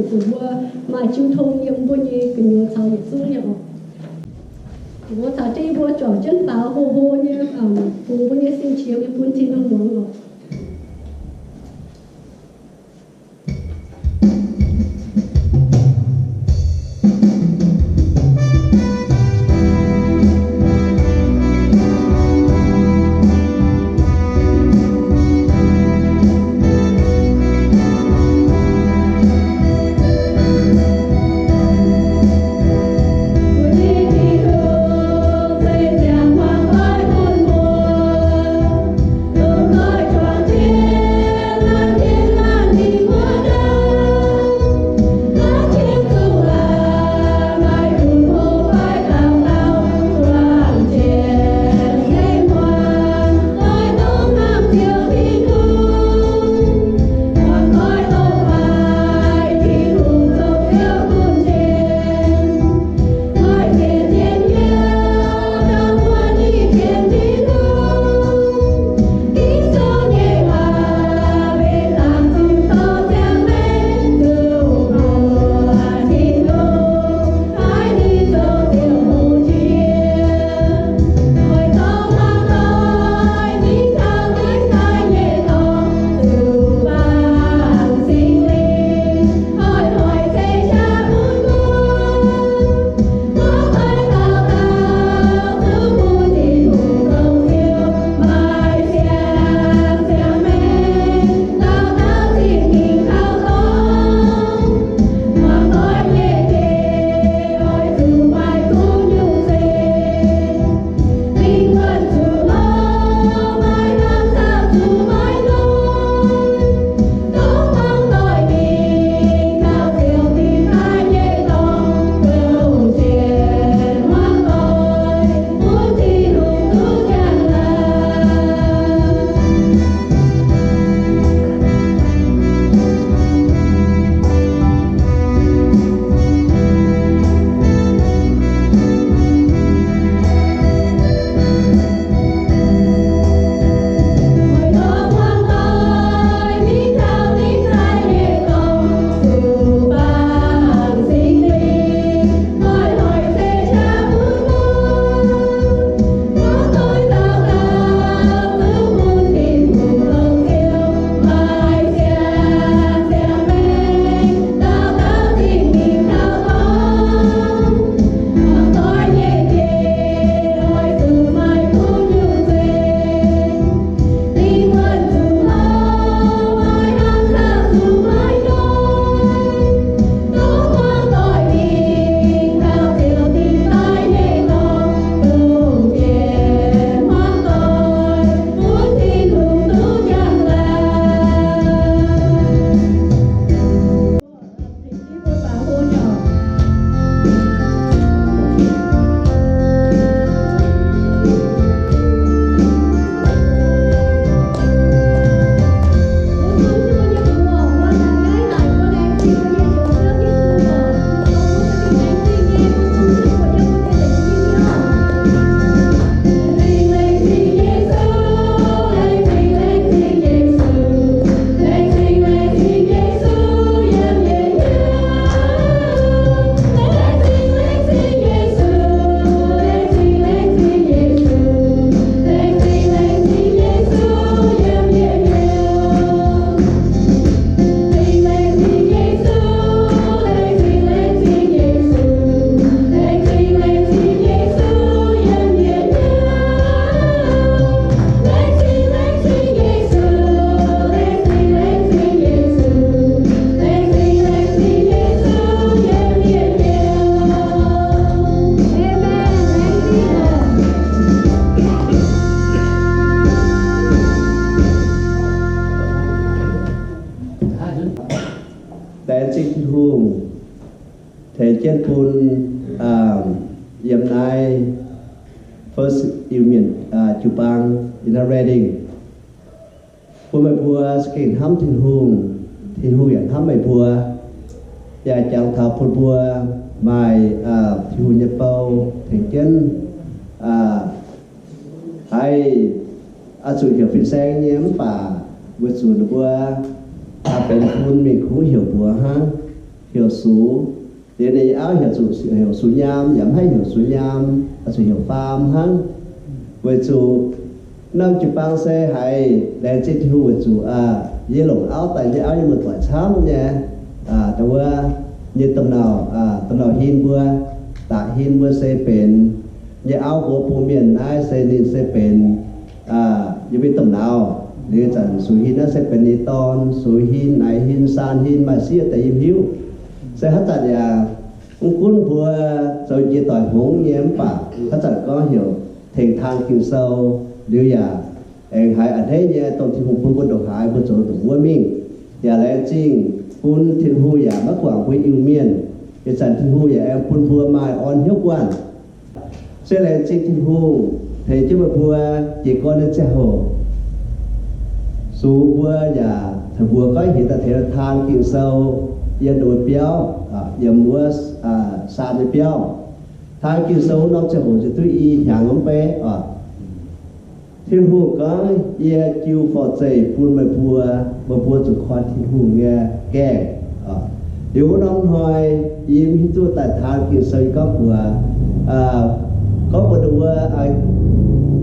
Zuqc mbuo maaih jiu tong yiem mbuo nyei gu'nyuoz caux yietc zungv nyei oc. Mbuo caux jienv mbuo juangc jienv faaux hlo hlo nyei, bungx mbuo nyei sin qiex mingh bun Tin-Hungh muangx oc. Laengz zingh Tin-Hungh tengx jienv bun, aa, yiem naaiv First Iu Mienh, aa, jiu-baang in Redding. Bun meih mbuo za'gengh hnamv Tin-Hungh, Tin-Hungh yaac hnamv meih mbuo, yaac jangx taux bun mbuo maaih, aa, Tin-Hungh nyei bou tengx jienv, aa, haih, aa, zuqc heuc fin-saeng nyei mv baac weic zuqc ninh mbuo, aa, benx bun mingh kungx heuc mbuox hnangv. heuc Sux. Liuz ninh nyei auv heuc zuqc, heuc Sux Nyaam, yaac mv haih heuc Sux Nyaam, zuqc heuc Faam hnangv. Weic zuqc norm jiu-baang se haiz laengz zingh Tin-Hungh weic zuqc yie longc auv daaih, yie auv yie muoz-doic camv nyei, wuov nyei domh nauc, domh nauc hin mbuo, daaih hin mbuo se benx nyei auv mbuo bun mienh naaiv se ninh se benx yie mbuo domh nauc. Liuz zanc Sux Hin naaiv se benx ninh dorn, Sux Hin, Naix Hin, Saan Hin, maaih sieqv deix yie hiuv. Se haaix zanc yaac mv gunv mbuo zoux jiex doic hngongx nyei mv baac haaix zanc gorngv heuc tengx taan Ging-Sou liuz yaac aengx haiz a'hneiv nyei dongh Tin-Hungh bun mbuo ndongc haaix mbuo zoux ndongc wuov mingh. Yaac laengz zingh bun Tin-Hungh yaac maiv guangc mbuo Iu-Mienh. Ih zanc Tin-Hungh yaac aengx bun mbuo maaih orn hnyouv guanh. Se laengz zingh Tin-Hungh tengx jienv meih mbuo jiez gorn nyei ziangh hoc, Sux mbuo yaac caux mbuo goiv hieh daaih tengx taan Ging-Sou yiem wuov biauv, yiem wuov Saan nyei biauv. Taan Ging-Sou wuov norm ziangh hoc ziouc duqv i hnyangx mv bei oc. Tin-Hungh gorngv, Yie jiu forv-zeih bun meih mbuo, meih mbuo zuqc koi Tin-Hungh nyei gaengh. Liuz wuov norm hnoi yie mv hiuv duqv daaih taan Ging-Sou, yie gorngv mbuox, gorngv mbuox ninh mbuo,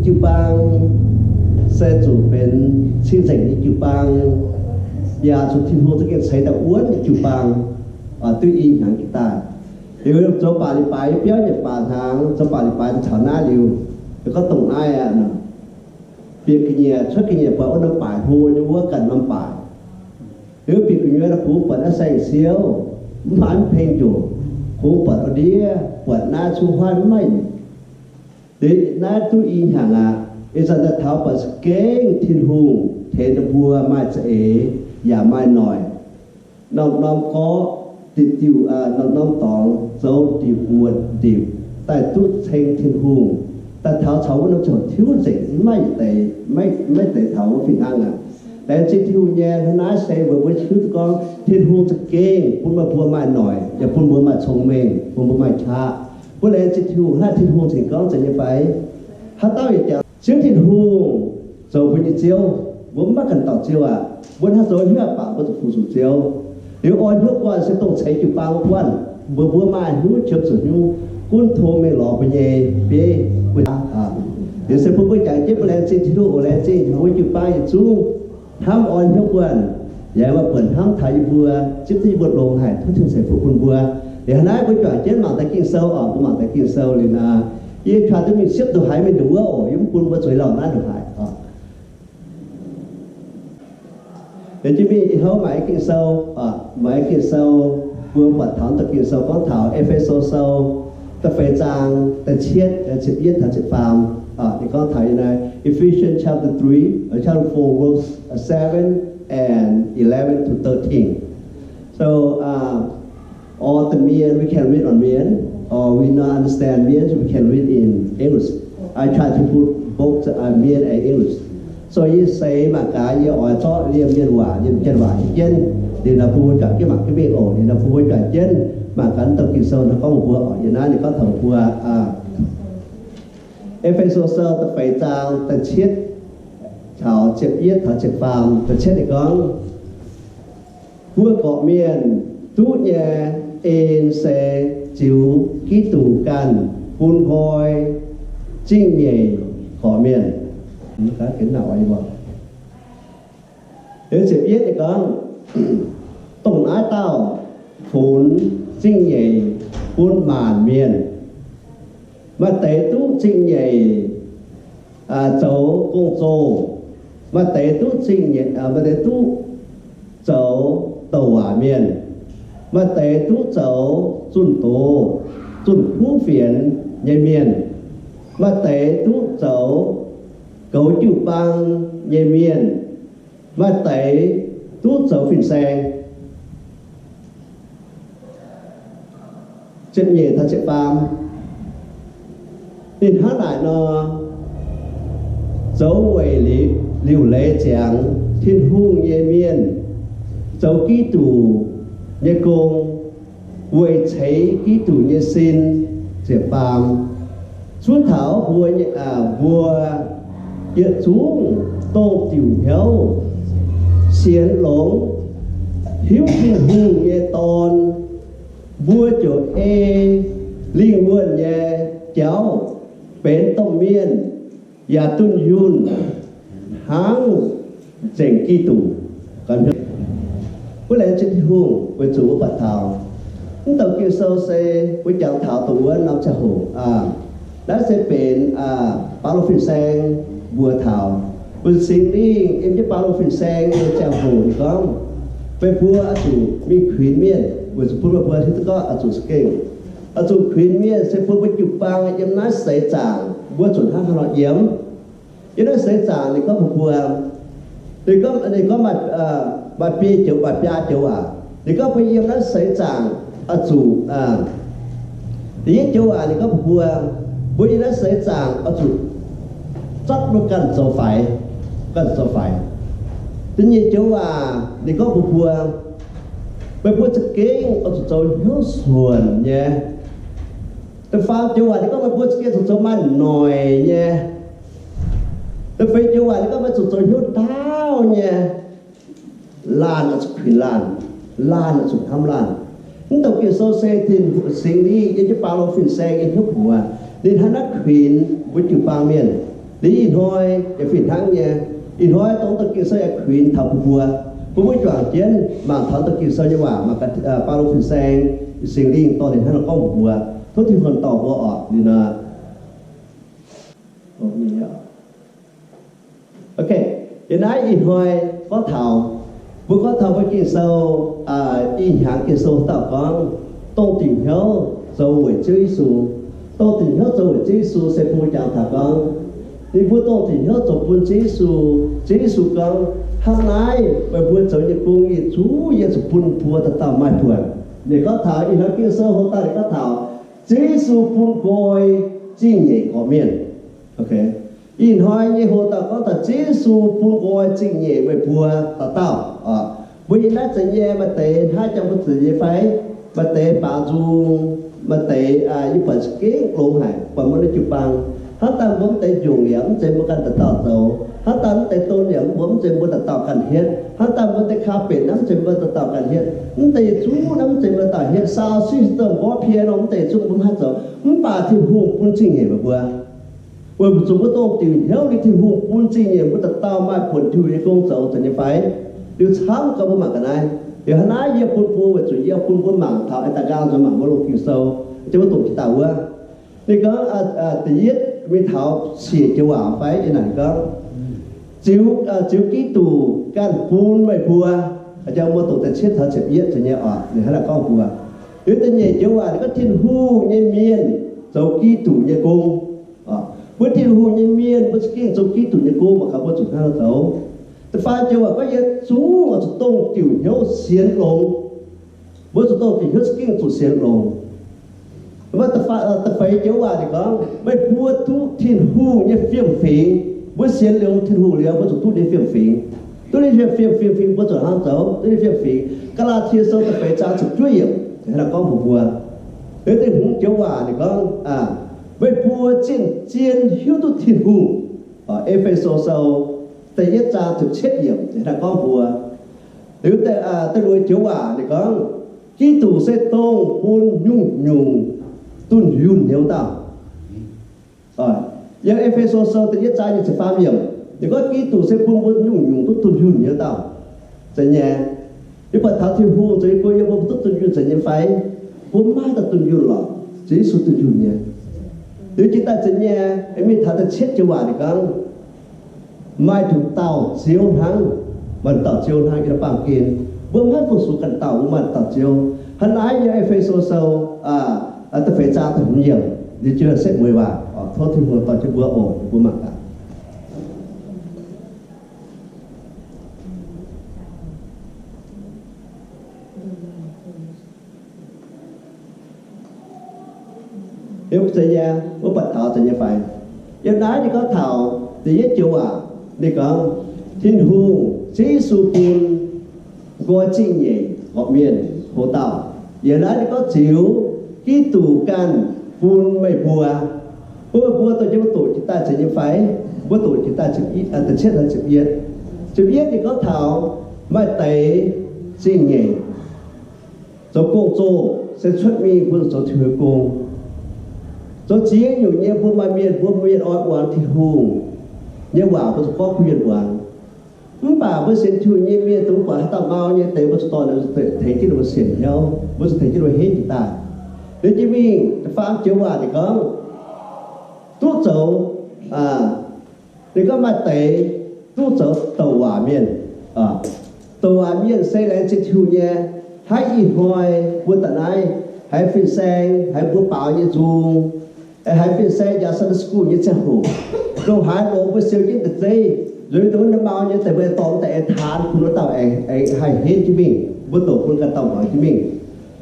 jiu-baang se zuqc benx cing-nzengc nyei jiu-baang, yaac zuqc Tin-Hungh za'gengh ceix daaih wuonv nyei jiu-baang, duqv i hnyangx jiex daaih. Liuz zoux baac li baaix nyei biauv nyanc baac hnaangx, zoux baac li baaix daaih taux naaiv liuz, gorngv dongh naaiv aqv, bieqc ga'nyiec cuotv ga'nyiec buatc wuov norm baaic hlo nyei wuov ganh norm baaic. Liuz bieqc gu'nyuoz kungx buatc naaiv saeng-siouv, mv maaih mv peng njoc, kungx buatc ndiev, buatc naaiv cuotv huaav mv maaih. Liuz naaiv duqv i hnyangx aqv. Ih zanc daaih taux buatc za'gengh Tin-Hungh tengx ninh mbuo maaih za'eix yaac maaih noic. Norm-norm gorqv diuc diuc, norm-norm dorngx zoux diuc mbuoqc diuc daaih duqv ceng Tin-Hungh. Daaih taux caux wuov norm ziangh hoc tiuv nzengc, maiv deix, maiv deix taux wuov fih hnangv aqv. Laengz zingh Tin-Hungh nyei, hnangv naaiv se weic mbuo hiuv duqv gorngv Tin-Hungh za'gengh bun meih mbuo maaih noic, yaac bun mbuo maaih cong-mengh, bun mbuo maaih qaqv. Mbuo laengz zingh Tin-Hungh hnangv Tin-Hungh cingx gorngv zeiz nyei fai? Haaix dauh yaac jangx Ziouv Tin-Hungh zoux mbuo nyei Ziouv, mbuo mv maaih ganh dauh Ziouv aqv. Mbuo hnangv zoux hnyouv baac mbuo zuqc fu-sux Ziouv. Liuz orn hnyouv guanh se dongh ceix jiu-baang wuov guanh. Mbuo mbuo maaih hnyouv qiemx zuqc hnyouv gunv tong mengh lorz mbuo nyei bieiv. Liuz se bun mbuo jangx jienv mbuo laengz zingh Tin-Hungh oc, laengz zingh mbuo jiu-baang yietc zungv hnamv orn hnyouv guanh, yaac maaih buonc hnamv taux yie mbuo, zipv duqv yie mbuo longx haic, tov Tin-Hungh ceix fuqv bun mbuo. Liuz hnangv naaiv mbuo juangc jienv mangc deix Ging-Sou oc, mbuo mangc deix Ging-Sou liuz nor, yie try duqv mingh siepv ndongc haaix mingh ndongc wuov oc, yie mv bun mbuo zueiz lauh naaiv ndongc haaix oc. Liuz jienv mingh ih hnoi maaih Ging-Sou, maaih Ging-Sou, mbuo buatc taux deix Ging-Sou gorngv taux E^fe^so Sou da'feix zaang da'cietv, ziepc yietv taux ziepc faam. Ninh gorngv taux yie naaiv Ephesians chapter three, chapter four, verse seven and eleven to thirteen. So, uh, all the Mien, we can read on Mien, or we not understand Mien, we can read in English. I try to put both, uh, Mien and English. So yie seix mangc gaax, yie oix zorqv liemh Mienh waac, liemh Janx waac jienv, liuz nor bun mbuo juangc jienv mangc jienv mingh oc. Liuz nor bun mbuo juangc jienv mangc gaax deix Ging-Sou nor gorngv mbuox mbuo oc. Yie naaiv ninh gorngv taux mbuox mbuo, E^fe^so Sou da'feix zaang da'cietv caux ziepc yietv taux ziepc faam. Da'cietv ninh gorngv, Buo gorqv-mienh duqv nyei en se ziux Giduc ganh bun nqoi zingh nyeic gorqv-mienh. Liuz ziepc yietv ninh gorngv, Dongh naaiv dauh funx zingh nyeic bun maanc mienh. Maaih deix duqv zingh nyeic zoux gong-zoh, maaih deix duqv zingh nyeic, maaih deix duqv zoux douc waac mienh, maaih deix duqv zoux zunh doz, zunh kuv fienx nyei mienh, maaih deix duqv zoux goux jiu-baang nyei mienh, maaih deix duqv zoux fin-saeng. Ziepc nyeic taux ziepc faam. Ninh hnangv naaic nor, zoux weic liuc leiz ziangx Tin-Hungh nyei mienh, zoux Giduc nyei gong, weic ceix Giduc nyei sin. Ziepc faam. Cuotv taux mbuo, mbuo yietc zungv dongh diuc hnyouv sienx longx, hiuv Tin-Hungh nyei Dorn, Mbuo ziouc ei lingh wuonh nyei jauv benx domh mienh, yaac dunh yunh hnangv nzengc Giduc. Wuov laengz zingh Tin-Hungh weic zuqc mbuo buatc taux mv douc Ging-Sou se mbuo jangx taux dongh wuov norm ziangh hoc aqv. Naaiv se benx Baulo fin-saeng mbuox taux, mbuo Singx Lingh yiem jienv Baulo fin-saeng nyei ziangh hoc ninh gorngv, meih mbuo oix zuqc mingh kuinx mienh, weic zuqc bun meih mbuo hiuv duqv gorngv oix zuqc za'gengh, oix zuqc kuinx mienh se bun mbuo jiu-baang yiem naaiv seix zaangc mbuo zuqc hnangv haaix nor yiem. Yiem naaiv seix zaangc ninh gorngv mbuox mbuo, ninh gorngv, ninh gorngv maaih, maaih biei joux, maaih biaa joux waac. Ninh gorngv mbuo yiem naaiv seix zaangc oix zuqc, da'yietv joux waac ninh gorngv mbuox mbuo, mbuo yiem naaiv seix zaangc oix zuqc zatv mbuo ganh zoux faix, ganh zoux faix. Da'nyeic joux waac ninh gorngv mbuox mbuo, meih mbuo za'gengh oix zuqc zoux hnyouv suonc nyei. Da'faam joux waac ninh gorngv meih mbuo za'gengh zuqc zoux maaih noic nyei. Da'feix joux waac ninh gorngv meih zuqc zoux hnyouv ndaauv nyei. Laanh oix zuqc kuinx laanh, laanh oix zuqc hnamv laanh. Mv douc Ging-Sou se Tin-Hungh, Singx Lingh yiem jienv Baulo fin-saeng nyei hnyouv mbuox ninh hnangv naaiv kuinx mbuo jiu-baang mienh. Liuz ih hnoi yaac fih hnangv nyei. Ih hnoi dongh douc Ging-Sou yaac kuinx taux mbuo mbuo, bun mbuo juangc jienv mangc taux douc Ging-Sou nyei waac, mangc gaax Baulo fin-saeng, Singx Lingh dorh ninh hnangv naaiv gorngv mbuox mbuo. Tov Tin-Hungh dorh mbuo orqc liuz nor. Ok, yiem naaiv ih hnoi gorngv taux, mbuo gorngv taux mbuo Ging-Sou, ih hnyangx Ging-Sou dauh gorngv, dongh diuc hnyouv zoux weic Ziouv Yesu. Dongh diuc hnyouv zoux weic Ziouv Yesu se bun mbuo jangx taux gorngv, ninh mbuo dongh diuc hnyouv zoux bun Ziouv Yesu. Ziouv Yesu gorngv, hnangv naaiv meih mbuo zoux nyei gong yietc zungv yie zuqc bun mbuo dauh dauh maaih buonc. Ninh gorngv taux ih hnoi Ging-Sou hlo daaih ninh gorngv taux, Ziouv Yesu bun nqoi zingh nyeic gorqv-mienh. Ih hnoi nyei hoc dauh gorngv taux Ziouv Yesu bun nqoi zingh nyeic meih mbuo dauh dauh. Mbuo yiem naaiv zanc nyei maaih deix hnangv jangx mbuo zuqc nyei fai? Maaih deix baaux nzung, maaih deix yie buatc za'gengh longx haic, buatc mbuo nyei jiu-baang. Hnangv daaih mbuo mv deix njongc yaac mv zeiz mbuo ganh dauh dauh zoux. Hnangv daaih mv deix don yaac mbuo mv zeiz mbuo dauh dauh ganh hietv. Hnangv daaih mbuo deix kaa benc naaiv mv zeiz mbuo dauh dauh ganh hietv. Mv deix yietc zungv naaiv mv zeiz mbuo dauh dauh hietv. Sao sieqv dorn mborqv pie nor mv deix yietc zungv mbuo mv haih zoux. Mv baac Tin-Hungh bun zingh nyeic meih mbuo. Weic zuqc mbuo dongh diuc hnyouv liuz Tin-Hungh bun zingh nyeic mbuo dauh dauh maaih buonc Tin-Hungh nyei gong zoux zanc nyei fai? Liuz camv gau mbuo mangc ga'naaiv. Liuz hnangv naaiv yie bun mbuo weic zuqc yie bun mbuo mangc taux aengx daaih nqaang nzuonx mangc mbuo loz Ging-Sou, jiex mbuo doqc jiex daaih wuov. Ninh gorngv, da'yietv mingh taux siec joux waac fai yie naaic gorngv, ziux, ziux Giduc ganh bun meih mbuo. Jang mbuo doqc da'cietv taux ziepc yietv zanc nyei oc, ninh hnangv naaiv gorngv mbuo. Liuz da'nyeic joux waac ninh gorngv Tin-Hungh nyei mienh zoux Giduc nyei gong. Mbuo Tin-Hungh nyei mienh mbuo za'gengh zoux Giduc nyei gong mangc gaax mbuo zuqc hnangv nor zoux. Da'faam joux waac gorngv yietc zungv oix zuqc dongh diuc hnyouv sienx longx. Mbuo zuqc dongh diuc hnyouv za'gengh zuqc sienx longx. Da'feix joux waac ninh gorngv meih mbuo duqv Tin-Hungh nyei fiem-fingx. Mbuo sienx liuz Tin-Hungh liuz mbuo zuqc duqv ninh nyei fiem-fingx. Duqv ninh nyei fiem-fingx, fiem-fingx mbuo zuqc hnangv zoux duqv ninh fiem-fingx. Gaa^laa^tie Sou da'feix zaang ziepc juov yiemc hnangv naaiv gorngv mbuox mbuo. Liuz da'hmz joux waac ninh gorngv, meih mbuo zien-zien hiuv duqv Tin-Hungh. E^fe^so Sou da'yietv zaang ziepc cietv yiemc hnangv naaiv gorngv mbuox. Liuz da'luoqc joux waac ninh gorngv, Giduc se dongh bun nyungc-nyungc dunh yunh hnyouv dauh. Yiem E^fe^so Sou da'yietv zaang nyic ziepc faam yiemc ninh gorngv Giduc se bun mbuo nyungc-nyungc duqv dunh yunh hnyouv dauh. Zeiz nyei. Yie buatc taux Tin-Hungh zoux nyei gong yiem mbuo duqv dunh yunh zeiz nyei fai? Mbuo maiv maaih dauh dunh yunh lorqc. Ziouc Yesu dunh yunh nyei. Liuz jiex daaih zeiz nyei, mingh taux da'cietv joux waac ninh gorngv, maaih nduqc dauh Ziouv hnangv. Maaih nduqc dauh Ziouv hnangv yiem naaiv baamh gen. Mbuo maiv fu-sux ganh dauh, mbuo maaih nduqc dauh Ziouv. Hnangv naaiv yiem E^fe^so Sou da'feix zaang da'hmz yiemc, liuz jiex setv mueiz waac, tov Tin-Hungh dorh jienv mbuo oc. Mbuo mangc gaax. Liuz zeiz nyei, mbuo buatc taux zeiz nyei fai? Yiem naaiv ninh gorngv taux da'yietv joux waac, ninh gorngv, Tin-Hungh, Ziouv Yesu bun nqoi zingh nyeic horpc mienh hoc dauh. Yiem naaiv ninh gorngv ziux Giduc ganh bun meih mbuo. Bun meih mbuo dongh jienv mbuo doqc jiex daaih zeiz nyei fai? Mbuo doqc jiex daaih da'cietv taux ziepc yietv. Ziepc yietv ninh gorngv taux maaih deix zingh nyeic. Zoux gong-zoh se cuotv mingh mbuo zuqc zoux Tin-Hungh nyei gong. Zoux ziex nyungc nyei mbuo maaih mienh, mbuo mienh oix muangx Tin-Hungh nyei waac, mbuo zuqc gorngv bun mienh muangx. Mv baac mbuo sienx Tin-Hungh nyei mienh dongh mv buatc haaix dauh mau nyei deix, mbuo zuqc dorh ninh tengx jienv ninh mbuo sienx hnyouv, mbuo zuqc tengx jienv ninh mbuo henv jiex daaih. Liuz jiex mingh faam joux waac ninh gorngv, duqv zoux, ninh gorngv maaih deix duqv zoux douc waac mienh. Douc waac mienh se laengz zingh Tin-Hungh nyei. Hnangv ih hnoi mbuo da'naaiv haiz fin-saeng, haiz mbuo baaux nyei nzung, haiz fin-saeng njaaux Sunday school nyei ziangh hoc, ndongc haaix longx mbuo siou jienv da'zeiv, nzuonx dongh wuov mau nyei deix mbuo dorh daaih aengx taanx bun wuov dauh aengx haih henv jienv mingh, mbuo doqc bun ganh dauh muangx jienv mingh.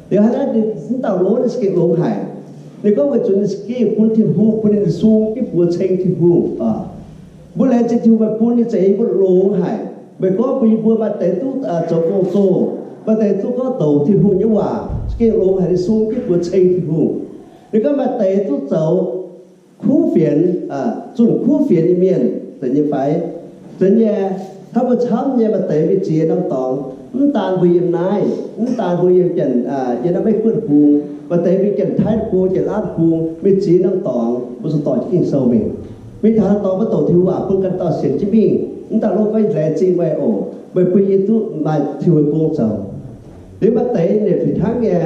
Liuz hnangv naaiv ninh, mv dauh longx ninh za'gengh longx haic. Ninh gorngv weic zuqc ninh za'gengh bun Tin-Hungh, bun ninh sung jienv buoz ceng Tin-Hungh. Mbuo laengz zingh Tin-Hungh meih bun ninh za'eix mbuo longx haic. Meih gorngv bun yie mbuo maaih deix duqv zoux gong-zoh, maaih deix duqv gorngv douc Tin-Hungh nyei waac, za'gengh longx haic, ninh sung jienv buoz ceng Tin-Hungh. Ninh gorngv maaih deix duqv zoux kuv fienx, zunh kuv fienx nyei mienh, zeiz nyei fai? Zeiz nyei. Hnangv mbuo camv nyei maaih deix mingh ziex norm dorngx, mv daan mbuo yiem naaiv, mv daan mbuo yiem Janx, yiem naaiv Meiv Guoqv deic-bung, maaih deix mingh Janx-Taiv deic-bung, Janx-Laauv deic-bung, mingh ziex norm dorngx, mbuo zuqc dorh jienv Ging-Sou mingh. Mingh taux norm dorngx mbuo doqc Tin-Hungh waac bun ganh dauh sienx jienv mingh. Mv dauh longx gorngv laengz zingh meih oc, meih bun yie duqv maaih Tin-Hungh gong zoux. Liuz maaih deix ninh fih hnangv nyei,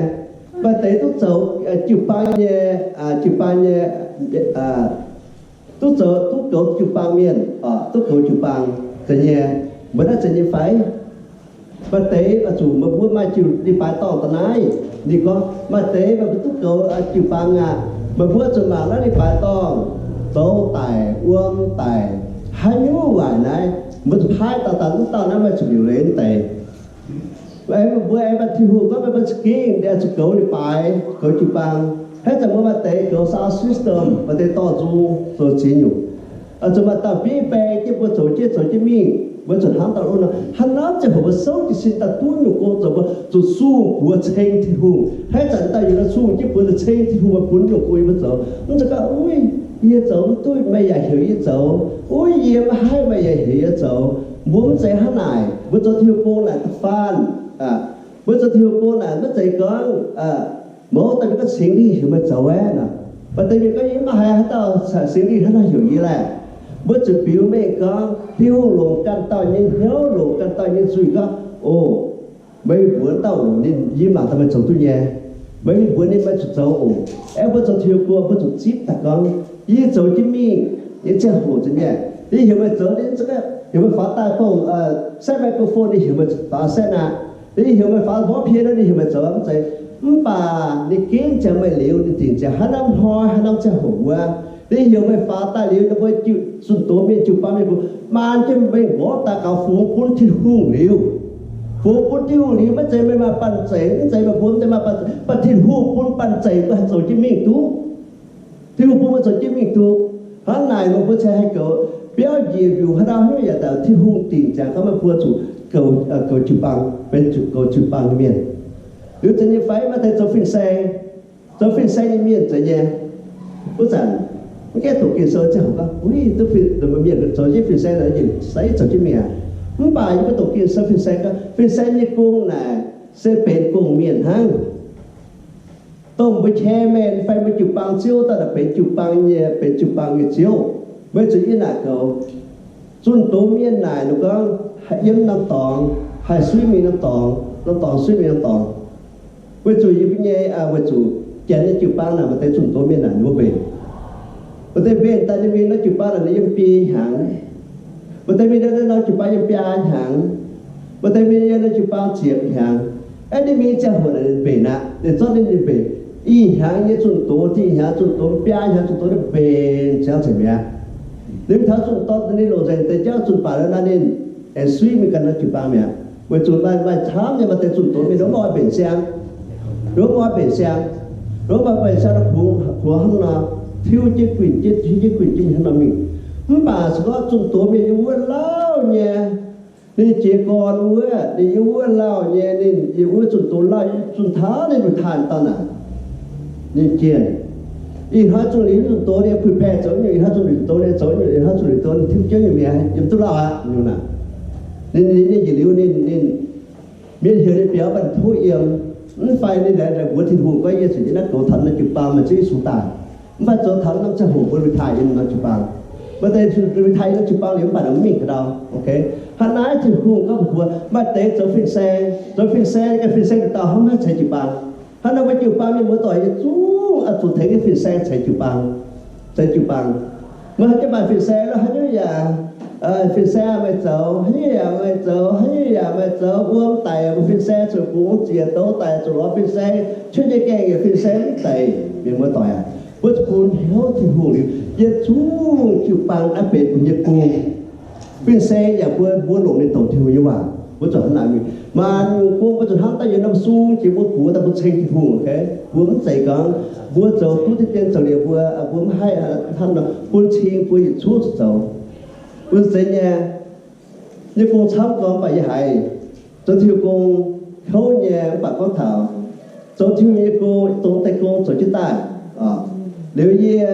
maaih deix duqv zoux jiu-baang nyei, jiu-baang nyei, duqv zoux, duqv goux jiu-baang mienh, duqv goux jiu-baang, zeiz nyei. Mbuo naaiv zeiz nyei fai? Maaih deix oix zuqc meih mbuo maaih jiu-baang dorngh da'naaiv. Ninh gorngv maaih deix meih mbuo duqv goux jiu-baang aqv. Meih mbuo zuqc mangc naaiv leiz-baaix dorngh, zoux daic, wuom daic, haaix nyungc waaic naaiv, mbuo zuqc paaiv dauh dauh, mv dauh naaiv maaih zuqc liuc leiz mv deix. Meih mbuo aengx maaih Tin-Hungh gorngv meih mbuo za'gengh zuqc goux leiz-baaix, goux jiu-baang. Hnangv zanc mbuo maaih deix goux sound system, maaih deix dorh nzung zoux ziex nyungc. Zuqc maaih dauh bieiv baeng jienv mbuo zoux jienv zoux jienv mingh, mbuo zuqc hnamv dauh lov nor, hnangv naaiv ziangh hoc mbuo souv jiez sin daaih duqv nyungc gong zoux, mbuo zuqc sung buoz ceng Tin-Hungh. Hnangv zanc dauh yietc nor sung jienv buoz ceng Tin-Hungh, meih bun nyungc gong yie mbuo zoux. Mv zeiz gorngv, uix, yie zoux mv duqv meih yaac heuc yie zoux, uix, yie maiv haih meih yaac heuc yie zoux. Mbuo mv zeiz hnangv naaic. Mbuo zoux Tin-Hungh gong naaic da'faanh, mbuo zoux Tin-Hungh gong naaic maiv zeiz gorngv mouz daaih mingh gorngv Singx Lingh heuc meih zoux aeqv nor. Maaih deix mienh gorngv, yie maiv haiz haaix dauh Singx Lingh hnangv naaiv heuc yie laeh. Mbuo zuqc biux mengh gorngv Tin-Hungh longc ganh dauh nyei hnyouv, longc ganh dauh nyei nzuih gorngv, o, meih mbuox dauh oc, ninh, yie mangc daaih meih zoux duqv nyei. Meih mbuox ninh, meih zuqc zoux oc. Aeqv, mbuo zoux Tin-Hungh gong mbuo zuqc zipv daaih gorngv, yie zoux jienv mingh nyei ziangh hoc za'gengh, ninh heuc meih zoux, ninh heuc meih faaux daaih bouh, setv microphone, ninh heuc meih faaux setv aqv. Ninh heuc meih faaux mborqv piano, ninh heuc meih zoux, mv zeiz. Mv baac ninh ginv ziangx meih liuz, ninh dingc ziangx haaix norm hnoi haaix norm ziangh hoc wuov, ninh heuc meih faaux daaih liuz, ninh mbuo zunh doz mienh, jiu-baang mienh mbuo maan jienv meih mborqv daaih gaux fungx bun Tin-Hungh liuz. Fungx bun Tin-Hungh liuz, maiv zeiz meih maaih banh zeic, mv zeiz meih mbuo mv zeiz maaih banh zeic, mv baac Tin-Hungh bun banh zeic mbuo haih zoux jienv mingh duqv. Tin-Hungh bun mbuo zoux jienv mingh duqv. Hnangv naaic meih mbuo cingx haih goux biauv njiec mbiungc haaix dauh haaix nyungc yaac daaih Tin-Hungh dingc ziangx gorngv meih mbuo zuqc goux, goux jiu-baang, benx zuqc goux jiu-baang nyei mienh. Liuz zeiz nyei fai? Maaih deix zoux fin-saeng, zoux fin-saeng nyei mienh zeiz nyei. Wuov zanc mv gaengh doqc Ging-Sou ziangh hoc gorngv, uix, duqv fin, mienh zoux jienv fin-saeng naaic, se zoux jienv mingh aqv. Mv baac yie mbuo doqc Ging-Sou fin-saeng gorngv, fin-saeng nyei gong naaic se benx gong-mienh hnangv. Dongh mbuo chairman fai mbuo jiu-baang ziouv daaih naaic benx jiu-baang nyei, benx jiu-baang nyei ziouv. Weic zuqc yie naaic goux zunh doz mienh naaic, ninh gorngv haih yiem norm dorngx, haih suiv mingh norm dorngx, norm dorngx suiv mingh norm dorngx. Weic zuqc yie mbuo nyei, weic zuqc Janx nyei jiu-baang naaic maaih deix zunh doz mienh naaic ninh mbuo mbenc. Maaih deix mbenc daaih ninh mingh norm jiu-baang naaic ninh yiem biei hnyangx. Maaih deix mingh norm jiu-baang yiem biaa hnyangx. Maaih deix mingh yiem norm jiu-baang ziepc hnyangx. Aeqv, ninh mingh ziangh hoc naaic ninh mbenc aqv. Ninh zorqv ninh, ninh mbenc ih hnyangx nyei zunh doz, zinh hnyangx zunh doz, biaa hnyangx zunh doz, ninh mbenc ziangx nzengc mi'aqv. Ninh mingh taux zunh doz, ninh longc nzengc deix jauv zunh baac nor, ninh aengx suiv mingh ganh norm jiu-baang mi'aqv. Weic zuqc maaih, maaih camv nyei maaih deix zunh doz mienh ninh mv oix mbenc siang, ninh mv oix mbenc siang, ninh mv oix mbenc siang nor, kungx, kungx hnangv nor, tiuv jienv guinh jienv, tiuv jienv guinh jienv mingh hnangv nor mingh. Mv baac se gorngv zunh doz mienh yiem wuov lauh nyei, ninh jiez gorn wuov, ninh yiem wuov lauh nyei, ninh yiem wuov zunh doz lauh, zunh taux ninh mbuo taaih dauh naaic, ninh jienh. Ih hnoi zunh liuz zunh doz ninh prepare zoux nyungc, ih hnoi zunh liuz doz ninh zoux nyungc, ih hnoi zunh liuz doz ninh tiuv jienv nyungc mi'aqv, yiem duqv lauh aqv nyungc naaic. Ninh, ninh, ninh njiec liuz ninh, ninh, mienh heuc ninh biaux, mv baac ninh tov yiem. Mv fai ninh laengz mbuox Tin-Hungh gorngv, yie zuqc yiem naaiv goux taux naaiv jiu-baang, meih zungv ih sux daaih. Mv fai zoux taux norm ziangh hoc mbuo retire yiem norm jiu-baang. Maaih deix zuqc retire yiem norm jiu-baang liuz mv baac mv mingh ga'ndau. Hnangv naaiv Tin-Hungh gorngv mbuox maaih deix zoux fin-saeng, zoux fin-saeng, ganh fin-saeng dauh dauh hnangv naaiv ceix jiu-baang. Hnangv naaiv mbuo jiu-baang mienh muoz-doic yie zungv oix zuqc tengx nyei fin-saeng ceix jiu-baang, ceix jiu-baang. Meih haaix nyungc maaih fin-saeng lo, haaix nyungc yaac fin-saeng meih zoux, haaix nyungc yaac meih zoux, haaix nyungc yaac meih zoux, wuom daic mbuo fin-saeng zuqc bungx ziec, douz daic zuqc lorz fin-saeng, cuotv nyei gaengh yaac fin-saeng mv daic. Mienh muoz-doic aac, mbuo zuqc bun hnyouv Tin-Hungh liuz, yie zungv jiu-baang naaiv benx mbuo nyei gong. Fin-saeng yaac mbuo, mbuo longc ninh douc Tin-Hungh nyei waac, mbuo zuqc hnangv naaic mingh. Maaih nyungc gong mbuo zuqc hnamv daaih yiem norm sung jiex mbuo buoz daaih mbuo ceng Tin-Hungh. Mbuo mv zeiz gorngv mbuo zoux duqv deix dien zoux liuz mbuo, mbuo mv haih hnamv nor bun cing mbuo yietc zungv zuqc zoux. Mbuo zeiz nyei, nyei gong camv gorngv mv baac yie haiz zoux Tin-Hungh gong kouv nyei mv baac gorngv taux zoux Tin-Hungh nyei gong, dongh deix gong zoux jienv daaih liuz yie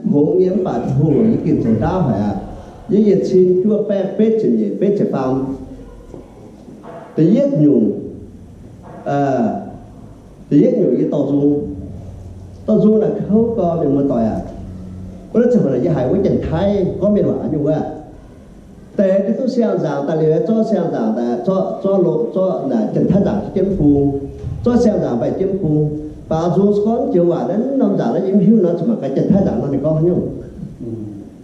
hngongx nyei mv baac Tin-Hungh yie gengh zoux ndaauv haic aqv. Yie yietc cin juov baeqv betv ziepc nyeic, betv ziepc faam. Da'yietv nyungc, da'yietv nyungc yie dorh nzung, dorh nzung naaic kouv gorx mienh muoz-doic aac. Wuov naaiv ziangh hoc naaic yie haiz wuov Janx-Taiv gorngv mienh waac nyei wuov, deix duqv siang-nzaangc daaih liuz, zorqv siang-nzaangc daaih, zorqv, zorqv lo, zorqv naaic Janx-Taiv nzaangc jienv bung, zorqv siang-nzaangc mbaih jienv bung. Faaux nzung se gorngv joux waac naaiv norm nzaangc naaiv yie mv hiuv nor, zuqc mangc gaax Janx-Taiv nzaangc nor ninh gorngv haaix nyungc.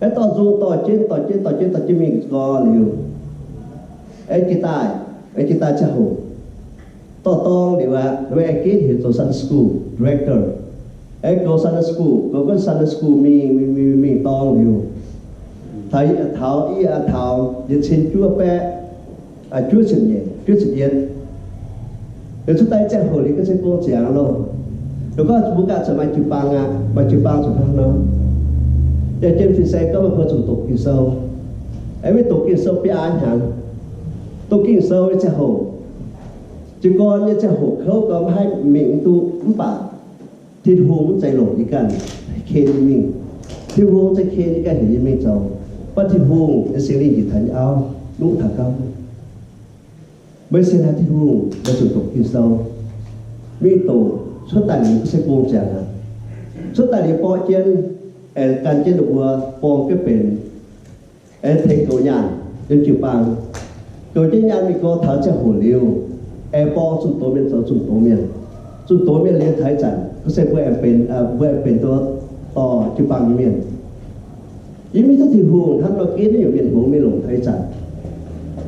Aeqv, dorh nzung dorh jienv dorh jienv dorh jienv dorh jienv mingh gorx liuz, aeqv, jiex daaih, aeqv, jiex daaih ziangh hoc dorh dorng liuz aqv, aeqv, ginv heuc zoux Sunday school director. Aeqv, goux Sunday school, goux gunv Sunday school mingh mingh mingh mingh dorng liuz, taux, taux, taux yietc cin juov baeqv juov ziepc nyeic, juov ziepc yietv. Liuz cuotv daaih ziangh hoc liuz ga'sie gong ziangx loh. Ninh gorngv mbuo ganh zuqc maaih jiu-baang aqv, maaih jiu-baang zuqc hnangv nor. Yaac jienv fin-saeng gorngv meih mbuo zuqc doqc Ging-Sou. Aeqv, mingh doqc Ging-Sou biaa hnyangx. Doqc Ging-Sou nyei ziangh hoc, jiez gorn nyei ziangh hoc kouv gorngv maiv haih mingh mv duqv mv baac Tin-Hungh mv zeiz longc yie ganh ken yie mingh. Tin-Hungh mv zeiz ken yie ganh heuc yie mingh zoux. Mv baac Tin-Hungh nyei Singx Lingh njiec taux yie auv, nuqv taux gapv, meih sienx haic Tin-Hungh, meih zuqc doqc Ging-Sou. Mingh doqc cuotv daaih liuz ga'sie gong ziangx aqv. Cuotv daaih liuz borqv jienv, aengx gan jienv ninh mbuo borng jienv benx, aengx tengx goux nyaanh yiem jiu-baang. Goux jienv nyaanh mingh gorx taux ziangh hoc liuz, aengx borng zunh doz mienh zoux zunh doz mienh. Zunh doz mienh liuz taux ih zanc ga'sie mbuo aengx benx, mbuo aengx benx duqv dorh jiu-baang nyei mienh. Yie mv hiuv duqv Tin-Hungh hnangv nor ginv naaiv nyungc mienh hngongx mingh longc taux ih zanc.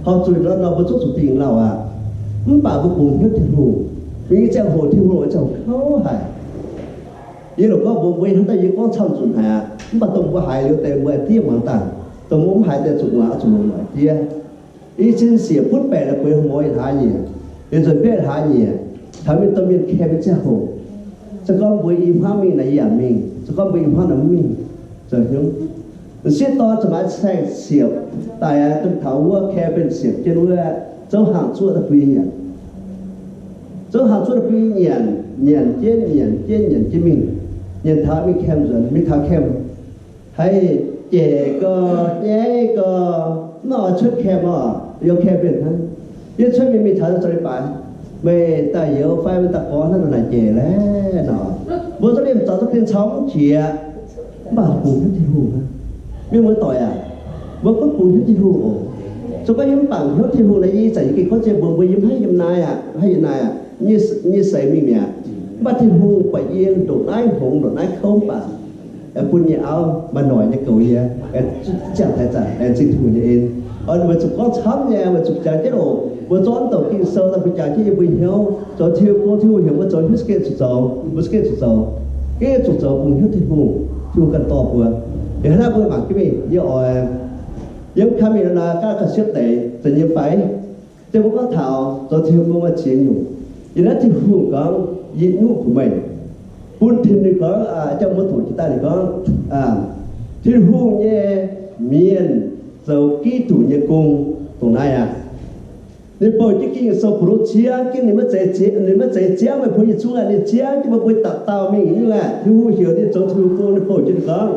Horpc zuqc nor nor mbuo zungv zuqc dingh lauh aqv. Mv baac mbuo bungx hnyouv Tin-Hungh. Mingh nyei ziangh hoc Tin-Hungh oix ziangh hoc kouv haic. Yie longc gorngv mbuox mbuo hnangv daaih, yie gorngv camv nzunc haic aqv. Mv baac dongh mbuo haiz liuz deix mbuo diev muangx dangh, dongh mbuo mv haiz deix zuqc muangx, zuqc longx muangx diev. I cin siec butv baeqc la'bueix hmz hlaax nyieqc, liuz nzuonx biauv hlaax nyieqc, taux mingh domh mienh kaeqv mingh ziangh hoc, se gorngv mbuo i hmuangv mingh naaic yie yaac mingh, se gorngv mbuo i hmuangv naaic mv mingh, zoux hnyouv. M'sieqv dorn zuqc maaiz saeng-siepv daaih, taux wuov kaeqv mingh siepv jienv wuov, zouv hangc zuoqv daaih bun yie nyanc. Zouv hangc zuoqv daaih bun yie nyanc, nyanc jienv nyanc jienv nyanc jienv mingh, nyanc taux mingh camp nzuonx, mingh taux camp, haiz jaic gau, nyaiv gau, mv oix cuotv camp oc, youz camp mingh hnangv. Yie cuotv mingh mingh taux zoux leiz-baaix, meih daaih youz fai meih daaih gorx hnangv naaic jaic laeh nor. Mbuo zorqv liemh zaux zorqv dien cau mv jiex, mv baac bungx hnyouv Tin-Hungh aqv. Mienh muoz-doic aac, mbuo gunv bungx hnyouv Tin-Hungh oc. Se gorngv yie mv bangc hnyouv Tin-Hungh nor, yie ih zanc yie gengh gorngv zien mbuox mbuo, yie mv haih yiem naaiv aqv, mv haih yiem naaiv aqv. Nyei seix mingh mi'aqv. Mv baac Tin-Hungh buatc yie ndongc naaiv hngongx ndongc naaiv kouv mv baac bun yie auv maaih noic nyei goux yie, ziangh taux ih zanc aengx zingh Tin-Hungh nyei en. Oix weic zuqc gorngv camv nyei, weic zuqc jangx jienv oc. Mbuo zorqv douc Ging-Sou daaih mbuo jangx jienv yie mbuo hnyouv, zoux Tin-Hungh gong, Tin-Hungh heuc mbuo zoux hnyouv se gengh zuqc zoux, mbuo se gengh zuqc zoux. Gengh zuqc zoux bungx hnyouv Tin-Hungh, Tin-Hungh ganh dorh mbuo. Yie hnangv naaiv mbuo mangc jienv mingh, yie oix yiem kang mingh nor gaav gauh siepv deix zanc nyei fai. Deix mbuo gorngv taux zoux Tin-Hungh gong maaih ziex nyungc. Yie naaiv Tin-Hungh gorngv, yie nuqv kuv meih, bun Tin-Hungh gorngv, jangx mbuo doqc jiex daaih ninh gorngv, Tin-Hungh nyei mienh zoux Giduc nyei gong dongh naaiv aqv. Ninh bouh jienv Ging-Sou buoz-ndoqv ziangv jienv, ninh maiv zeiz ziangv, ninh maiv zeiz ziangv meih mbuo yietc zungv aqv. Ninh ziangv jienv meih mbuo dauh dauh mingh nyungc aqv. Tin-Hungh heuc ninh zoux Tin-Hungh gong, ninh bouh jienv ninh gorngv,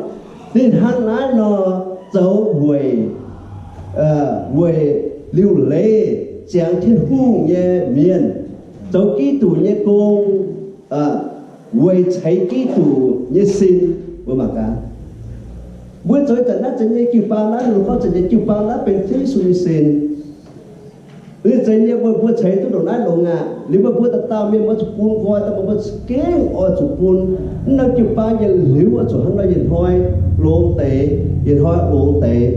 ninh hnangv naaiv nor zoux weic, weic liuc leiz ziangx Tin-Hungh nyei mienh. zoux Giduc nyei gong, weic ceix Giduc nyei sin. Mbuo mangc gaax, mbuo zoux zanc naaiv, zanc nyei jiu-baang naaiv, ninh gorngv zanc nyei jiu-baang naaiv benx Yesu nyei sin. Liuz zeiz nyei, mbuo, mbuo ceix duqv ndongc naaiv longx aqv. Liuz meih mbuo dauh dauh mienh mbuo zuqc bun nqoi daaih, mbuo za'gengh oix zuqc bun. Mv norm jiu-baang yietc liuz oix zuqc hnangv nor yietc hnoi longx deix, yietc hnoi longx deix.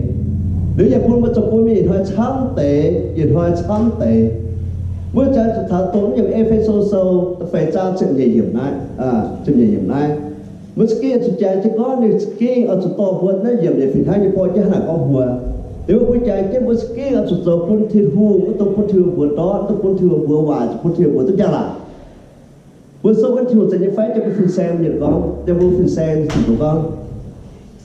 Liuz yaac bun mbuo zoux bun mienh yietc hnoi camv deix, yietc hnoi camv deix. Mbuo jaax zuqc taux dongh yiem E^fe^so Sou da'feix zaang ziepc nyeic yiemc naaiv, ziepc nyeic yiemc naaiv. Mbuo za'gengh zuqc jangx jienv gorngv ninh za'gengh oix zuqc dorh mbuo naaiv yiemc yietc fih hnangv nyei borqv jienv hnangv naaic gorngv mbuo. Liuz mbuo jangx jienv mbuo za'gengh oix zuqc zoux bun Tin-Hungh, mv dungx bun Tin-Hungh mbuox ndortv, mv dungx bun Tin-Hungh mbuox waaic, zuqc bun Tin-Hungh mbuox duqv jaa-laangc. Mbuo souv wuonv Tin-Hungh zanc nyei fai, jiex mbuo fin-saeng mienh gorngv, jiex mbuo fin-saeng zuqc mbuo gorngv,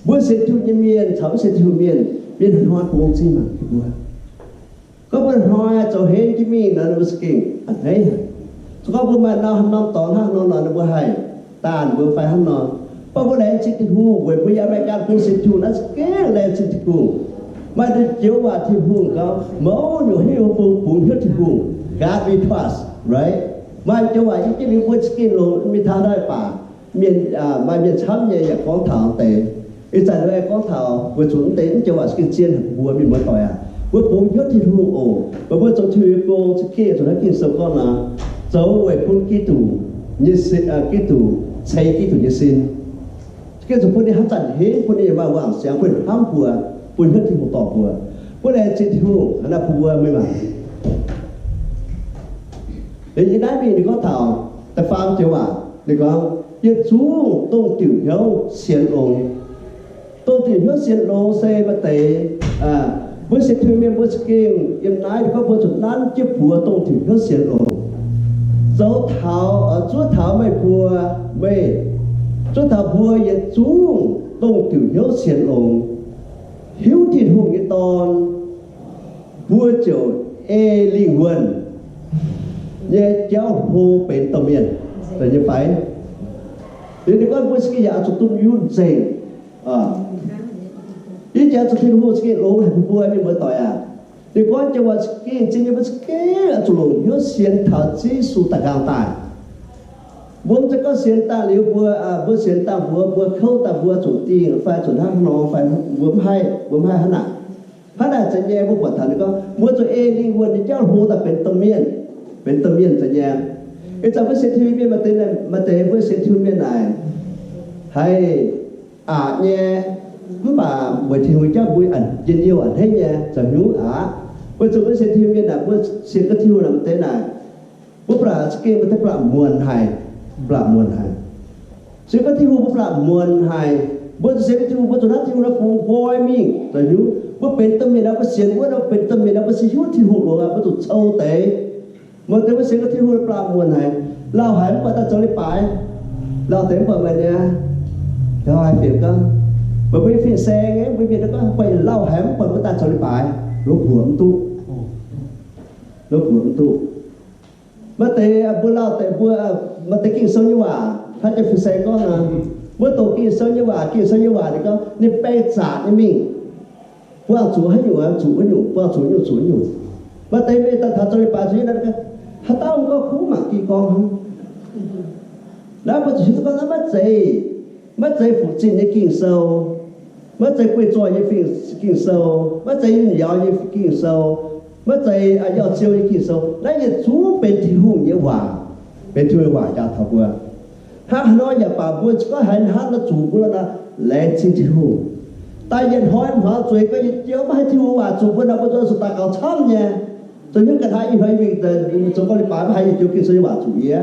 mbuo sienx Tin-Hungh nyei mienh caux mv sienx Tin-Hungh mienh, mienh hnoi-hnoi bungx zingh mangc jienv mbuo. Gorngv mbuo hnoi zoux henv jienv mingh nor, mbuo za'gengh a'hneiv haic. Se gorngv mbuo maaih norm haaix norm dorngx hnangv nor nor, mbuo haih daanh mbuo fai hnangv nor. Mv baac mbuo laengz zingh Tin-Hungh weic mbuo yaac maaih ganh bungx sienx Tin-Hungh naaiv, za'gengh laengz zingh Tin-Hungh. Maaih nduqc joux waac Tin-Hungh gorngv, mouz nyungc haaix nyungc bun bungx hnyouv Tin-Hungh, God we trust, right? Maaih joux waac yiem jienv liuz mbuo za'gengh longc mingh taux naaiv baac mienh, maaih mienh camv nyei yaac gorngv taux deix. Ih zanc mbuo aengx gorngv taux weic zuqc mv deix mv joux waac za'gengh zien haic mbuo mienh muoz-doic aac. Mbuo bungx hnyouv Tin-Hungh oc. Mbuo zoux Tin-Hungh nyei gong za'gengh zuqc naaiv Ging-Sou gorngv nor, zoux weic bun Giduc nyei sin, Giduc, ceix Giduc nyei sin. Za'gengh zuqc bun ninh haaix zanc hingv bun ninh maaih wangc siangx bun hnamv mbuo, bun hnyouv Tin-Hungh dorh mbuo. Mbuo laengz zingh Tin-Hungh hnangv naaiv bun mbuo meih mangc. Liuz yiem naaiv mingh ninh gorngv taux da'faam joux waac, ninh gorngv, yietc zungv dongh diuc hnyouv sienx longx. Dongh diuc hnyouv sienx longx se maaih deix, mbuo sienx Tin-Hungh mienh mbuo za'gengh yiem naaiv ninh gorngv mbuo zuqc nanv jienv buoz dongh diuc hnyouv sienx longx. Zoux taux, zuov taux meih mbuo, meih, zuov taux mbuo yietc zungv dongh diuc hnyouv sienx longx, hiuv Tin-Hungh nyei Dorn, mbuo ziouc ei lingh wuonh nyei jauv hlo benx domh mienh, zeiz nyei fai? Liuz ninh gorngv mbuo za'gengh yaac zuqc dunh yunh nzengc. Yie jangx zuqc Tin-Hungh za'gengh longx haic bun mbuo mienh muoz-doic aac. Ninh gorngv jiex waac za'gengh zien nyei, mbuo za'gengh zuqc longc hnyouv sienx taux Ziouv Yesu daaih nqaang daaih. Mbuo mv zeiz gorngv sienx daaih liuz mbuo, mbuo sienx daaih mbuox mbuo kouv daaih mbuo zuqc dingh fai zuqc hnangv nor fai mbuo mv haih, mbuo mv haih hnangv naaic. Hnangv naaic zeiz nyei, mbuo buatc taux ninh gorngv mbuo zuqc ei lingh wuonh nyei jauv hlo daaih benx domh mienh, benx domh mienh zeiz nyei. Ih zanc mbuo sienx Tin-Hungh mienh maaih deix, maaih deix mbuo sienx Tin-Hungh mienh naaic haih aqc nyei, mv baac weic Tin-Hungh jauv mbuo njien-youh a'hneiv nyei zoux hnyouv aqv. Weic zuqc mbuo sienx Tin-Hungh mienh naaic, mbuo sienx gaax Tin-Hungh naaic maaih deix naaic, mbuo blatc za'gengh mbuo deix blatc muonc haic, blatc muonc haic. Sienx gaax Tin-Hungh mbuo blatc muonc haic. Mbuo zuqc sienx Tin-Hungh, mbuo zuqc hnamv Tin-Hungh naaiv bungx nqoi mingh zoux hnyouv. Mbuo benx domh mienh naaiv, mbuo sienx wuov naaiv benx domh mienh naaiv, mbuo se hiuv Tin-Hungh longx aqv, mbuo zuqc cou deix. Maaih deix mbuo sienx gaax Tin-Hungh blatc muonc haic, lauh haic mv buatc daaih zoux leiz-baaix, lauh deix mv buatc meih nyei, lauh haic fiev gorngv, meih mbuo nyei fin-saeng nyei, mbuo mienh gorngv, buatc yietc lauh haic mv buatc mbuo daaih zoux leiz-baaix, lov mbuoqc mv duqv, lov mbuoqc mv duqv. Maaih deix mbuo lauh deix mbuo, maaih deix Ging-Sou nyei waac, hnangv jiex fin-saeng gorngv nor, mbuo doqc Ging-Sou nyei waac, Ging-Sou nyei waac ninh gorngv ninh baeng zaqc nyei mingh. Buangh zuqc haaix nyungc, zuqc haaix nyungc, buangh zuqc haaix nyungc, zuqc haaix nyungc. Maaih deix mienh daaih taux zoux leiz-baaix zuqc yiem naaiv, haaix dauh mv gorngv kuv mangc Ging-Gorngv hnangv. Naaiv mbuo zuqc hiuv duqv gorngv naaiv maiv zeiz, maiv zeiz fu'zinh nyei Ging-Sou, maiv zeiz guei zoih nyei Ging-Sou, maiv zeiz yinh yauz nyei Ging-Sou, maiv zeiz yauh ziou nyei Ging-Sou. Naaiv yietc zungv benx Tin-Hungh nyei waac, benx Tin-Hungh nyei waac jaax taux mbuo. Hnangv haaix nor yaac baac mbuo gorngv haaix hnangv nor zuqc mbuo nor, laengz zingh Tin-Hungh. Daaih yietc hnoi hmuangx zueiz gau, yietc joux maiv haih Tin-Hungh waac zuqc mbuo nor, mbuo zuqc daux gaux camv nyei. Zoux hnyouv ga'naaiv ih hnoi mingh zoux gong leiz-baaix maiv haih yietc joux Ging-Sou nyei waac zuqc yie.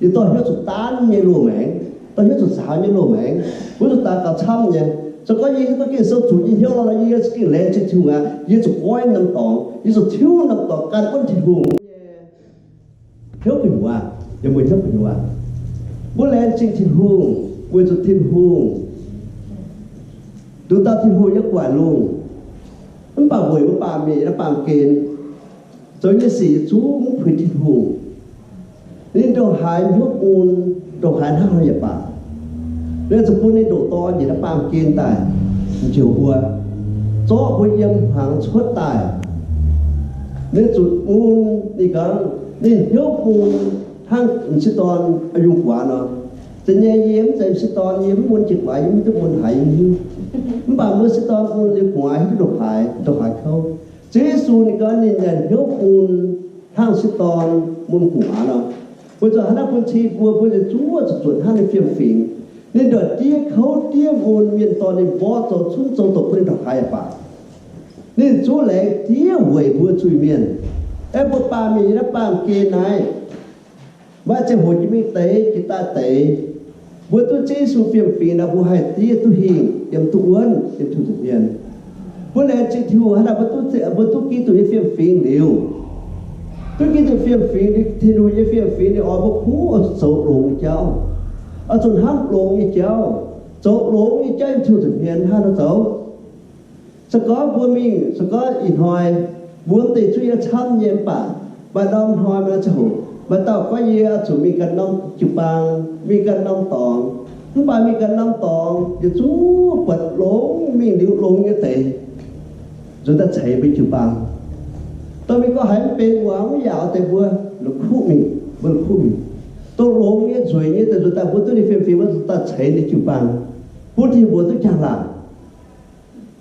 Yie dorh hnyouv zuqc daanv nyei loz-maengx, dorh hnyouv zuqc nzaaux nyei loz-maengx. Mbuo zuqc daux gaux camv nyei. Zoux gorngv yie hiuv duqv Ging-Sou zuqc nyei hnyouv nor, yie za'gengh laengz zingh Tin-Hungh aqv. Yie zuqc goiv norm dorngx, yie zuqc tiuv norm dorngx gan wuonv Tin-Hungh nyei hnyouv gu'nyuoz, yiem mbuo hnyouv gu'nyuoz. Mbuo laengz zingh Tin-Hungh weic zuqc Tin-Hungh, nduqc dauh Tin-Hungh yiem gu'nguaaic lungh, mv baac weic mbuo baamh mienh yiem naaiv baamh gen zoux nyei sic yietc zungv mv puix Tin-Hungh. Ninh ndongc haaix hnyouv bun, ndongc haaix hnangv haaix yaac baac, ninh zuqc bun ninh ndoqc Dorn njiec naaiv baamh gen daaih njoux mbuo, zorqv mbuo yiem hmuangx cuotv daaih. Ninh zuqc bun, ninh gorngv ninh hnyouv bun hnangv m'sieqv dorn yungh gu'nguaaz nor. Zeiz nyei, yie mv zeiz m'sieqv dorn, yie mv mun jiex gu'nguaaz, yie mv duqv mun haaix, yie mv hiuv. Mv baac mbuo sieqv dorn mun liuz gu'nguaaz hiuv duqv ndongc haaix, ndongc haaix kouv. Ziouv Yesu ninh gorngv ninh nyanc hnyouv mun hnangv m'sieqv dorn mun gu'nguaaz nor. Weic zuqc hnangv naaiv bun cing mbuo, mbuo yietc zungv zuqc zuotc hnangv ninh fiem-fingx. Ninh ndortv diev kouv diev mun, mienh dorh ninh mborqv zoux cunv zoux doqc bun ninh ndongc haaix yaac baac, ninh zungv laengz diev weic mbuo zuiz-mienh. Aeqv, mbuo baamh mienh yiem naaiv baamh gen naaiv, maaih ziangh hoc jiex mingh deix, jiex daaih deix, mbuo duqv Ziouv Yesu fiem-fingx nor, mbuo haih diev duqv hingh, yiem duqv wuonv, yiem Tin-Hungh nza'hmien. Mbuo laengz zingh Tin-Hungh hnangv naaic, mbuo duqv, mbuo duqv Giduc nyei fiem-fingx liuz, duqv Giduc fiem-fingx, Tin-Hungh nyei fiem-fingx ninh oix mbuo kuv oix zuqc zoux longx nyei jauv, oix zuqc hnamv longx nyei jauv, zoux longx nyei jauv yiem Tin-Hungh nza'hmien hnangv nor zoux. Se gorngv mbuo mingh, se gorngv ih hnoi mbuo mv deix zuqv yiem camv nyei mv baac, maaih norm hnoi maaih norm ziangh hoc maaih dauh gorngv, yie oix zuqc mingh ganh norm jiu-baang, mingh ganh norm dorngx. Mv baac mingh ganh norm dorngx yietc zungv buatc longx, mingh liuz longx nyei deix, nzuonx daaih ceix mbuo jiu-baang. Dorh mingh gorngv haiz mv benx muangx mv yaauc deix mbuo la'kuqv mingh, mbuo la'kuqv mingh. Dongh longx nyei nzueic nyei deix nzuonx daaih mbuo duqv ninh fiem-fingx, mbuo nzuonx daaih ceix ninh jiu-baang, bun Tin-Hungh mbuox duqv jangx laangc.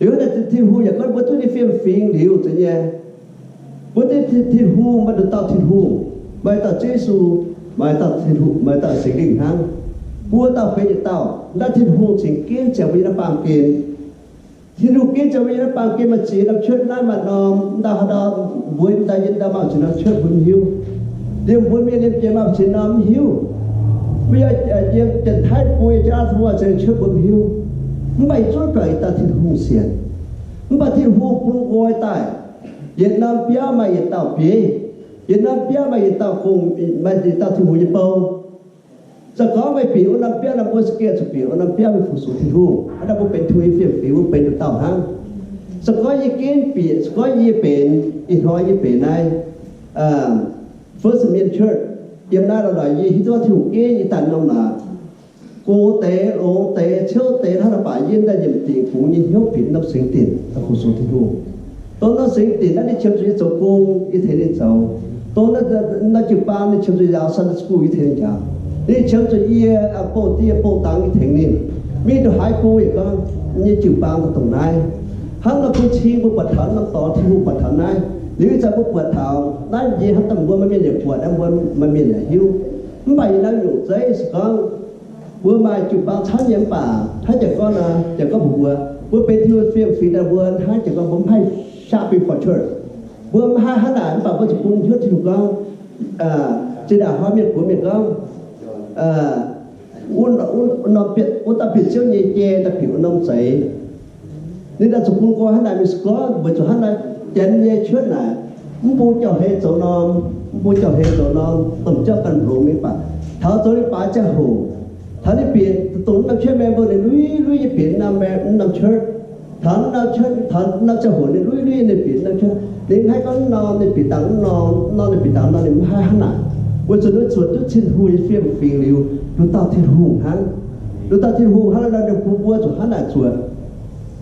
Liuz naaic Tin-Hungh yaac gorngv mbuo duqv ninh fiem-fingx liuz zeiz nyei, mbuo duqv Tin-Hungh, maaih nduqc dauh Tin-Hungh, maaih dauh Ziouv Yesu, maaih dauh Tin-Hungh, maaih dauh Singx Lingh hnangv. Mbuo dauh benx yietc dauh. Naaiv Tin-Hungh cingx ginv ziangx mbuo yiem naaiv baamh gen. Tin-Hungh ginv ziangx mbuo yiem naaiv baamh gen. Maaih ziex norm church naaiv maaih norm, ndau haaix ndau, mbuo ndau yiem ndau maaih ziex norm church mbuo mv hiuv. Liemh mbuo mienh liemh jiex maaih ziex norm mv hiuv. Mbuo yiem Janx-Taiv bung yiem Janx-Taiv bung maaih ziex norm church mbuo mv hiuv. Mv baac yietc zungv juangc yietc dauh Tin-Hungh sienx. Mv baac Tin-Hungh bun nqoi daaih, yietc norm biauv maaih yietc dauh bieiv, yietc norm biauv maaih yietc dauh gong, maaih yietc dauh Tin-Hungh nyei bou. Se gorngv meih bieqc wuov norm biauv nor, mbuo za'gengh zuqc bieqc wuov norm biauv mingh fu-sux Tin-Hungh. Hnangv naaic mbuo benx Tin-Hungh nyei fiem-fingx, mbuo benx nduqc dauh hnangv. Se gorngv yie ginv bieqc, se gorngv yie benx, ih hnoi yie benx naaiv First Mien Church, yiem naaiv lorh noic yie hiuv duqv Tin-Hungh ginv yie daaih norm naaic, gox deix, longx deix, ciouv deix hnangv naaic, mv baac yie daaih nyiemc dingc bungx nyei hnyouv bieqc norm singx dinc daaih fu-sux Tin-Hungh. Dongh norm singx dinc naaiv ninh qiemx zuqc yie zoux gong, yie tengx ninh zoux. Dongh norm jiu-baang ninh qiemx zuqc njaaux Sunday school, yie tengx ninh njaaux. Ninh qiemx zuqc yie bouh dieh bouh dangx, yie tengx ninh. Mingh ndongc haaix go yaac gorngv, nyei jiu-baang dongh naaiv. Hnangv nor bun cing mbuo buatc taux norm dorngx, Tin-Hungh buatc taux naaiv. Liuz ih zanc mbuo buatc taux naaiv nyei hnangv, dongh mbuo maaih mienh yaac buatc, mbuo maaih mienh yaac hiuv. Mv baac yie naaiv nyungc zeiv se gorngv mbuo maaih jiu-baang camv nyei mv baac, hnangv jiex gorngv nor, jiex gorngv mbuox mbuo, mbuo benx Tin-Hungh fiem-fingx daaih, mbuo hnangv jiex gorngv mbuo mv haih sharp before church. Mbuo mv haih hnangv naaic, mv baac mbuo zuqc bun hnyouv Tin-Hungh gorngv, zinh ndaangc hnoi mienh gox mienh gorngv, wuov dauh bieqc Ziouv nyei jai daaih bieqc wuov norm zeix. Ninh daaih zuqc bun nqoi hnangv naaic mingh, se gorngv weic zuqc hnangv naaiv Janx nyei church naaic, mv bun jauv-hei zoux norm, mv bun jauv-hei zoux norm, domh jauv ganh longx mingh baac, taux zoux leiz-baaix ziangh hoc, taux ninh bieqc dongh norm church member ninh lui lui nyei bieqc norm church, taux norm church, taux norm ziangh hoc ninh lui lui ninh bieqc norm church. Ninh mv haih gorngv norm ninh bieqc dangh norm, norm ninh bieqc dangh norm, ninh mv haih hnangv naaic. Weic zuqc ninh zuotc duqv Tin-Hungh nyei fiem-fingx liuz, nduqc dauh Tin-Hungh hnangv. Nduqc dauh Tin-Hungh hnangv nor, ninh bun mbuo zuqc hnangv naaic zuotc.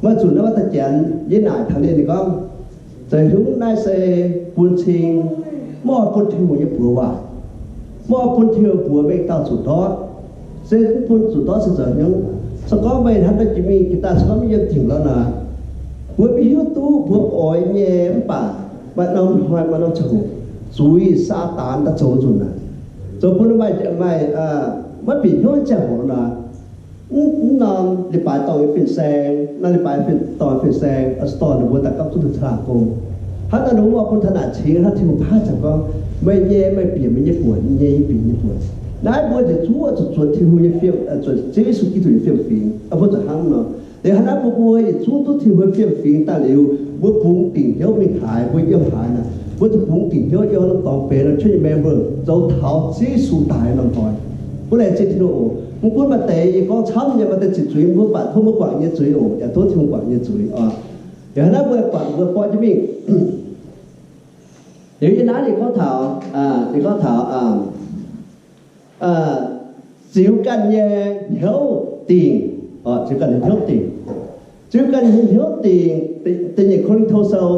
Maaih zuqc naaiv maaih da'janx yie naaic taux ninh, ninh gorngv, zoux haaix nyungc naaiv se bun cing, mv oix bun Tin-Hungh nyei buoz waaic, mv oix bun Tin-Hungh buoz mengh dauh zuqc ndortv. Se mv bun zuqc ndortv se zoux haaix nyungc? Se gorngv meih hnamv daaih jiex mingh jiex daaih, se gorngv mv yiem dingc lorqc naaic, mbuo mv hiuv duqv mbuo oix nyei mv baac maaih norm hnoi maaih norm ziangh hoc zuiz Saadaan daaih zoux nzunc naaic, zoux bun maaih, maaih, maiv bieqc hnyouv ziangh hoc naaic. Mv, mv norm leiz-baaix dorh nyei fin-saeng, norm leiz-baaix dorh fin-saeng, se dorh ninh mbuo daaih gapv zunv taux caangh gong. Hnangv naaiv ninh mbuo bun taux naaic cingx hnangv Tin-Hungh paaiv ziangh gorngv, meih nyei meih bieqc meih nyei buonc, yie nyei yie bieqc yie nyei buonc. Naaiv mbuo ziouc zuov zuqc zuotc Tin-Hungh nyei fiem, zuotc Ziouv Yesu Giduc nyei fiem-fingx, mbuo zuqc hnangv nor. Liuz hnangv naaiv mbuo, mbuo yietc zungv duqv Tin-Hungh fiem-fingx daaih liuz, mbuo bungx dingc hnyouv mingh haaix, mbuo yiem haaix naaic, mbuo zuqc bungx dingc hnyouv yiem norm dorngx benx norm church nyei member, zoux taux Ziouv Yesu daaih norm hnoi. Mbuo laengz zingh Tin-Hungh oc. Mv gunv maaih deix yie gorngv camv nyei, maaih deix ziqc zuiz, mbuo baac tov mbuo guangc nyei zuiz oc, yaac tov Tin-Hungh guangc nyei zuiz oc. Yaac hnangv naaiv mbuo buatc mbuo borqv jienv mingh. Liuz yie naaiv ninh gorngv taux, ninh gorngv taux ziux ganh nyei hnyouv dingc, ziux ganh nyei hnyouv dingc, ziux ganh nyei hnyouv dingc. Da'nyeic Ko^lin^to Sou,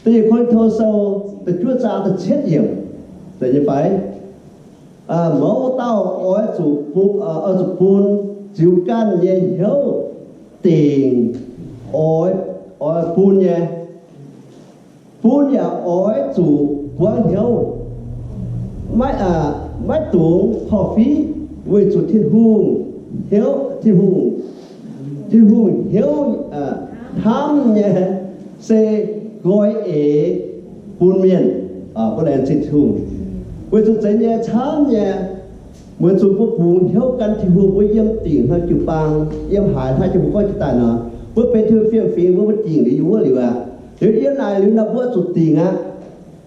da'nyeic Ko^lin^to Sou da'juov zaang da'cietv yiemc, da'nyeic fai Mouz dauh oix zuqc, oix zuqc bun ziux ganh nyei hnyouv dingc oix, oix bun nyei. Bun yaac oix zuqc buangv hnyouv, maiv, maiv dungx korv-fiqv, weic zuqc Tin-Hungh hnyouv, Tin-Hungh, Tin-Hungh hnyouv hnamv nyei se nqoi eix bun mienh. Mbuo laengz zingh Tin-Hungh. Weic zuqc zeiz nyei camv nyei, weic zuqc mbuo bungx hnyouv gan Tin-Hungh, mbuo yiem dingc hnoi jiu-baang, yiem haaix hnoi jiu, mbuo gorngv jiex daaih nor, mbuo benx Tin-Hungh fiem-fingx, mbuo, mbuo dingc liuz yie wuov liuz aqv. Liuz yiem naaic liuz nor mbuo zuqc dingc aqv.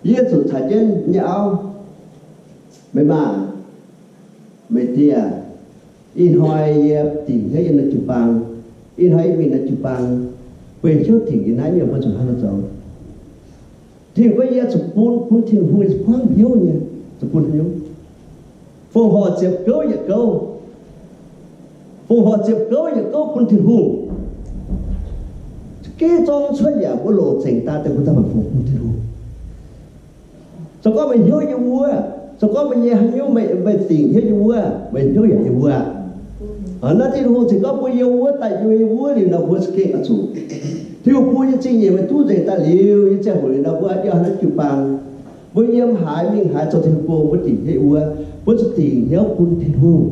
Yie zuqc caux jienv nyei auv, meih maa, meih die, ih hnoi yie dingc hnyouv yiem naaiv jiu-baang. Ih hnoi yie mingh naaiv jiu-baang, mbuo hiuv dingc yiem naaiv nyei, mbuo zuqc hnangv nor zoux. Tin-Hungh gorngv yie zuqc bun, bun Tin-Hungh buangv hnyouv nyei, zuqc bun hnyouv. Fongc horc ziepc gouv yietc gouv, fongc horc ziepc gouv yietc gouv bun Tin-Hungh. Geh zorng cuotv yaac mbuo longc zengc daaih deix mbuo daaih maaih fongc bun Tin-Hungh. Se gorngv meih hnyouv yiem wuov, se gorngv meih nyei haaix nyungc meih, meih dingc hnyouv yiem wuov, meih hnyouv yaac yiem wuov. Naaiv Tin-Hungh cingx gorngv mbuo yiem wuov daaih, yiem wuov liuz nor mbuo za'gengh oix zuqc, Tin-Hungh bun nyei zingh nyeic meih duqv nzengc daaih liuz nyei ziangh hoc liuz nor mbuo yiem haaix nyungc jiu-baang, mbuo yiem haaix mingh haaix zoux Tin-Hungh gong, mbuo dingc hnyouv yiem wuov, mbuo zuqc dingc hnyouv bun Tin-Hungh.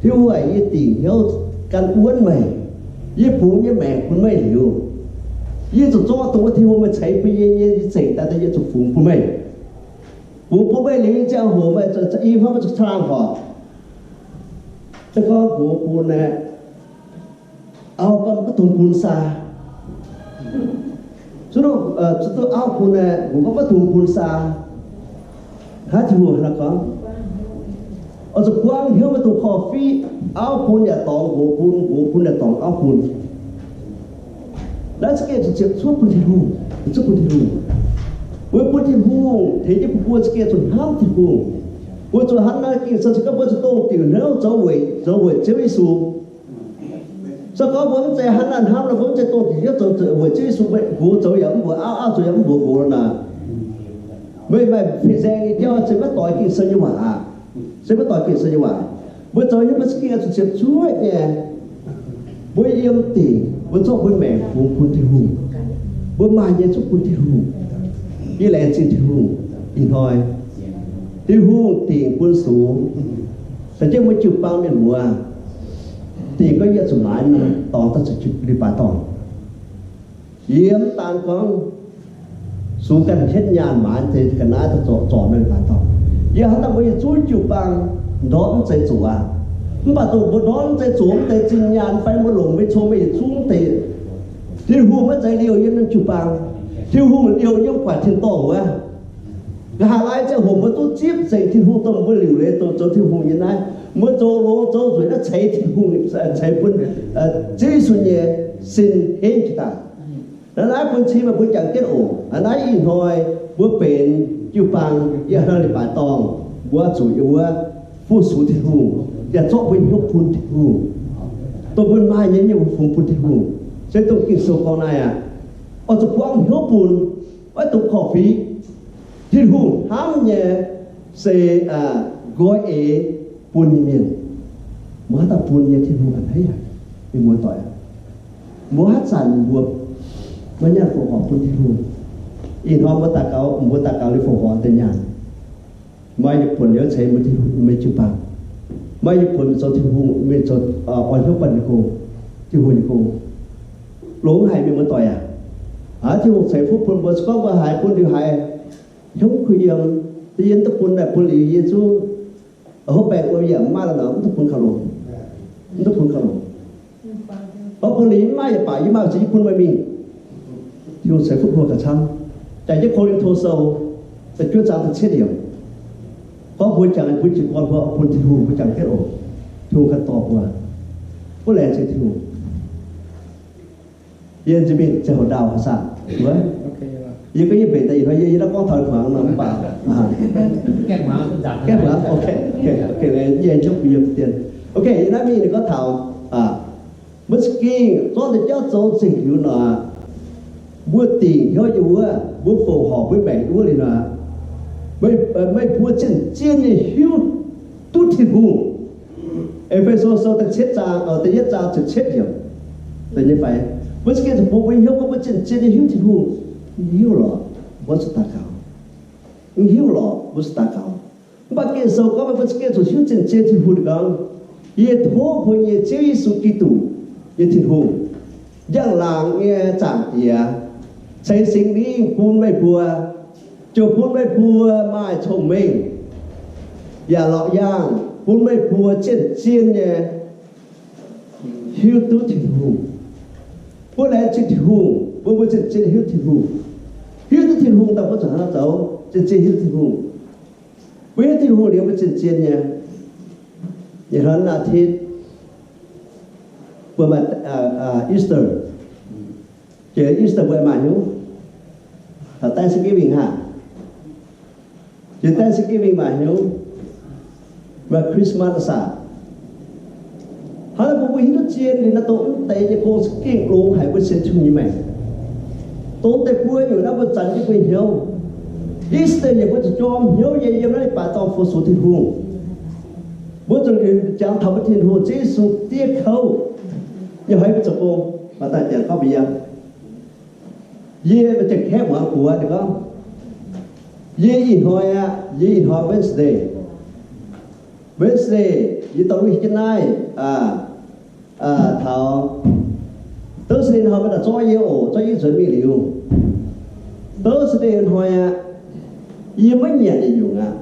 Tin-Hungh aac, yie dingc hnyouv gan wuonv meih. Yie bungx nyei maengc bun meih liuz, yie zuqc zorqv dongh wuov Tin-Hungh meih ceix bun yie nyei zingh daaih, yie zuqc fungx bun meih. Fungx bun meih liuz nyei ziangh hoc meih, i hnoi meih zuqc caangh horc. Se gorngv mbuox bun aeqv, auv gorngv maiv dungx bun saa. Zuqc, zuqc auv bun aeqv, mbuox gorngv maiv dungx bun saa. Hnangv Tin-Hungh hnangv gorngv, oix zuqc buangv hnyouv, maiv dungx korv-fiqv. Auv bun yaac dorngx mbuox bun, mbuox bun yaac dorngx auv bun. Naaiv za'gengh zuqc ziepc zuoqv bun Tin-Hungh, zuqc bun Tin-Hungh. Weic bun Tin-Hungh tengx jienv bun mbuo za'gengh zuqc hnamv Tin-Hungh. Mbuo zuqc hnamv naaiv Ging-Sou se gorngv mbuo zuqc dongh diuc hnyouv zoux weic, zoux weic Ziouv Yesu. Se gorngv mbuo mv zeiz hnangv naaiv hnamv nor, mbuo mv zeiz dongh diuc hnyouv zoux weic Ziouv Yesu, mbuo zoux yaac mv mbuox auv, auv zoux yaac mv mbuox mbuo nor, meih maaih fin-saeng nyei jauv se maiv doix Ging-Sou nyei waac aqv. Se maiv doix Ging-Sou nyei waac. Mbuo zoux nyei mbuo za'gengh zuqc ziepc zuoqv nyei. Mbuo yiem dingc, mbuo zorqv mbuo maengc fungx bun Tin-Hungh. Mbuo maaih nyei zuqc bun Tin-Hungh. Yie laengz zingh Tin-Hungh ih hnoi. Tin-Hungh dingc bun sux, caux jienv mbuo jiu-baang mienh muoz, dingc gorngv yie zuqc maaiz mingh dorngx daaih zuqc leiz-baaix dorngh. Yie mv daan gorngv sux ganh hietv nyaanh maaiz deix ga'naaiv daaih zorc, zorc mingh leiz-baaix dorngh. Yie hnamv daaih mbuo yietc zungv jiu-baang ndortv mv zeiz zoqc aqv. Mv baac dongh mbuo ndortv mv zeiz zoqc mv deix zinh nyaanh fai mbuo longc mbuo nyei cong-mengh yietc zungv deix, Tin-Hungh maiv zeiz liouh yiem naaiv jiu-baang. Tin-Hungh liouh yiem guatc tin-dorngh wuov. Nqa'haav laai ziangh hoc mbuo duqv zipv nzengc Tin-Hungh dongh mbuo liuc leiz dongh zoux Tin-Hungh nyei naaiv, mbuo zoux longx zoux nzueic naaiv ceix Tin-Hungh, ceix bun Ziouv Yesu nyei sin henv jiex daaih. Naaiv naaiv bun cing meih mbuo jangx jienv oc. Naaiv naaiv ih hnoi mbuo benx jiu-baang, yie hnangv leiz-baaix dorngh, mbuo zuqc yiem wuov fu-sux Tin-Hungh, yaac zorqv mbuo hnyouv bun Tin-Hungh, dongh mbuo maaih nyei mienh mbuo fungx bun Tin-Hungh. Se dongh Ging-Sou gorngv naaiv aqv. Oix zuqc buangv hnyouv bun, maiv dungx korv-fiqv. Tin-Hungh hnamv nyei se nqoi eix bun nyei mienh. Mbuo haaix dauh bun nyei Tin-Hungh a'hneiv haic, mienh muoz-doic. Mbuo haaix zanc mbuo maiv nyaanh fongc horc bun Tin-Hungh. Ih hnoi mbuo daux gaux, mbuo daux gaux liuz fongc horc deix nyaanh, maaih yietc buonc liuz ceix mbuo Tin-Hungh, mbuo jiu-baang. Maaih yietc buonc zoux Tin-Hungh, mienh zoux, oix hnyouv banh nyei gong, Tin-Hungh nyei gong. Longx haic mienh muoz-doic aac. Aav, Tin-Hungh ceix fuqv bun mbuo, se gorngv mbuo haiz bun liuz haiz hnyouv kuh yiem, yie mv duqv bun daaih bun liuz yie zungv hopv baengh wuom yaac mv maaih lorqc, mv duqv bun kaux longx, mv duqv bun kaux longx. Gorngv bun liuz mv maaih yaac baac yie maaih ziqc bun meih mingh. Tin-Hungh ceix fuqv mbuo gauh camv. Jangx jienv Ko^lin^to Sou da'juov zaang da'cietv yiemc, gorngv mbuo jangx mbuo jiez gorn mbuo bun Tin-Hungh, mbuo jangx jienv oc. Tin-Hungh ganh dorh mbuo. Mbuo laengz zingh Tin-Hungh. Yie nziex mingh ziangh hoc ndau haaix saah? Wuov, yie gorngv yie mbenc daaih ih hnoi yie, yie naaiv gorngv taux hmuangx nor mv baac, gaengh hmuangx, ok, ok, yie jopv bun yie dien. Ok, yie naaiv mingh ninh gorngv taux, mbuo za'gengh zorqv deix jauv zoux nzengc liuz nor, mbuo dingc hnyouv yiem wuov, mbuo fongc horc mbuo maengc yiem wuov liuz nor, meih mbuo zien-zien nyei hiuv, Tin-Hungh. E^fe^so Sou da'cietv zaang, da'yietv zaang ziepc cietv yiemc. Da'nyeic fai, mbuo za'gengh zuqc bun mbuo hnyouv gorngv mbuo zien-zien nyei hiuv Tin-Hungh. Hiuv lorqc, mbuo zuqc daux gaux. Hiuv lorqc, mbuo zuqc daux gaux. Mv baac Ging-Sou gorngv mbuo za'gengh zuqc hiuv zien-zien Tin-Hungh. Ninh gorngv, Yie tov mbuo nyei Ziouv Yesu Giduc nyei Tin-Hungh, njang-laangc nyei Zaangc Diex, ceix Singx Lingh bun meih mbuo, ziouc bun meih mbuo maaih cong-mengh yaac lorqc yaangh bun meih mbuo zien-zien nyei hiuv duqv Tin-Hungh. Mbuo laengz zingh Tin-Hungh, mbuo, mbuo zien-zien hiuv Tin-Hungh. Hiuv duqv Tin-Hungh daaih mbuo zuqc haaix nor zoux? Zien-zien hiuv Tin-Hungh. Mbuo hiuv Tin-Hungh liuz mbuo zien-zien nyei. Ih hnoi naaiv aqv, mbuo maaih Easter. Jiex Easter mbuo maaih hnyouv. Taux Thanksgiving hnangv. Jiex Thanksgiving maaih hnyouv. Maaih Christmas saah. Hnangv naaiv mbuo, mbuo hiuv duqv zien liuz naaiv dongh mv deix nyei gong za'gengh longx haic mbuo sienx Tin-Hungh nyei maengc. Dongh deix buo nyungc naaiv mbuo zanc jienv mbuo hnyouv. Easter yaac mbuo zuqc jorm hnyouv nyei yiem naaiv leiz-baaix dorngh fu-sux Tin-Hungh. Mbuo zuqc liuz jangx taux mbuo Tin-Hungh Ziouv Yesu diev kouv nyei hnoi mbuo zoux gong. Maaih daaih janx gorngv mbuox yie, yie maaih janx-kaeqv muangx gu'nguaaz ninh gorngv, yie ih hnoi aqv, yie ih hnoi Wednesday. Wednesday yie dorh lungh hieh jienv naaiv taux Thursday hnoi maiv daaih zorqv yie oc, zorqv yie nzuonx mingh liuz, Thursday hnoi aqv, yie maiv nyanc yietc nyungc aqv.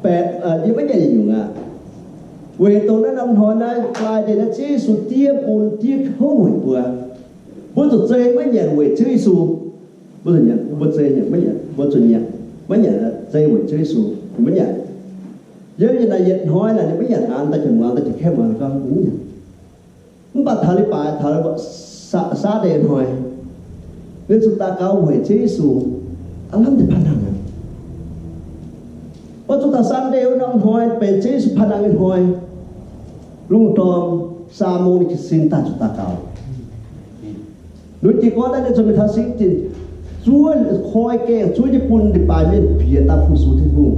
Baeqc, yie maiv nyanc yietc nyungc aqv. Weic dongh naaiv norm hnoi naaiv, Friday naaiv Ziouv Yesu diev bun diev kouv weic mbuo. Mbuo zuqc zei maiv nyanc weic Ziouv Yesu. Mbuo zuqc nyanc, mbuo zei nyanc maiv nyanc, mbuo zuqc nyanc maiv nyanc, zei weic Ziouv Yesu, maiv nyanc. Yiem naaic yietc hnoi naaic ninh maiv nyanc, daaih janx muangx, daaih janx-kaeqv muangx gorngv mv nyanc. Mv baac taux leiz-baaix, taux Saturday hnoi, ninh zuqc daux gaux weic Ziouv Yesu, aav lamh deix panh nangh aqv. Mbuo zuqc taux Sunday wuov norm hnoi benx Ziouv Yesu panh nangh nyei hnoi. Lungh ndorm saa mong ninh jiez sin daaih zuqc daux gaux. Lunx jiex gorngv naaiv, ninh zuqc mingh taux singx dinc zuov, koi gaengh zuov jienv bun leiz-baaix mienh bieqc daaih fu-sux Tin-Hungh.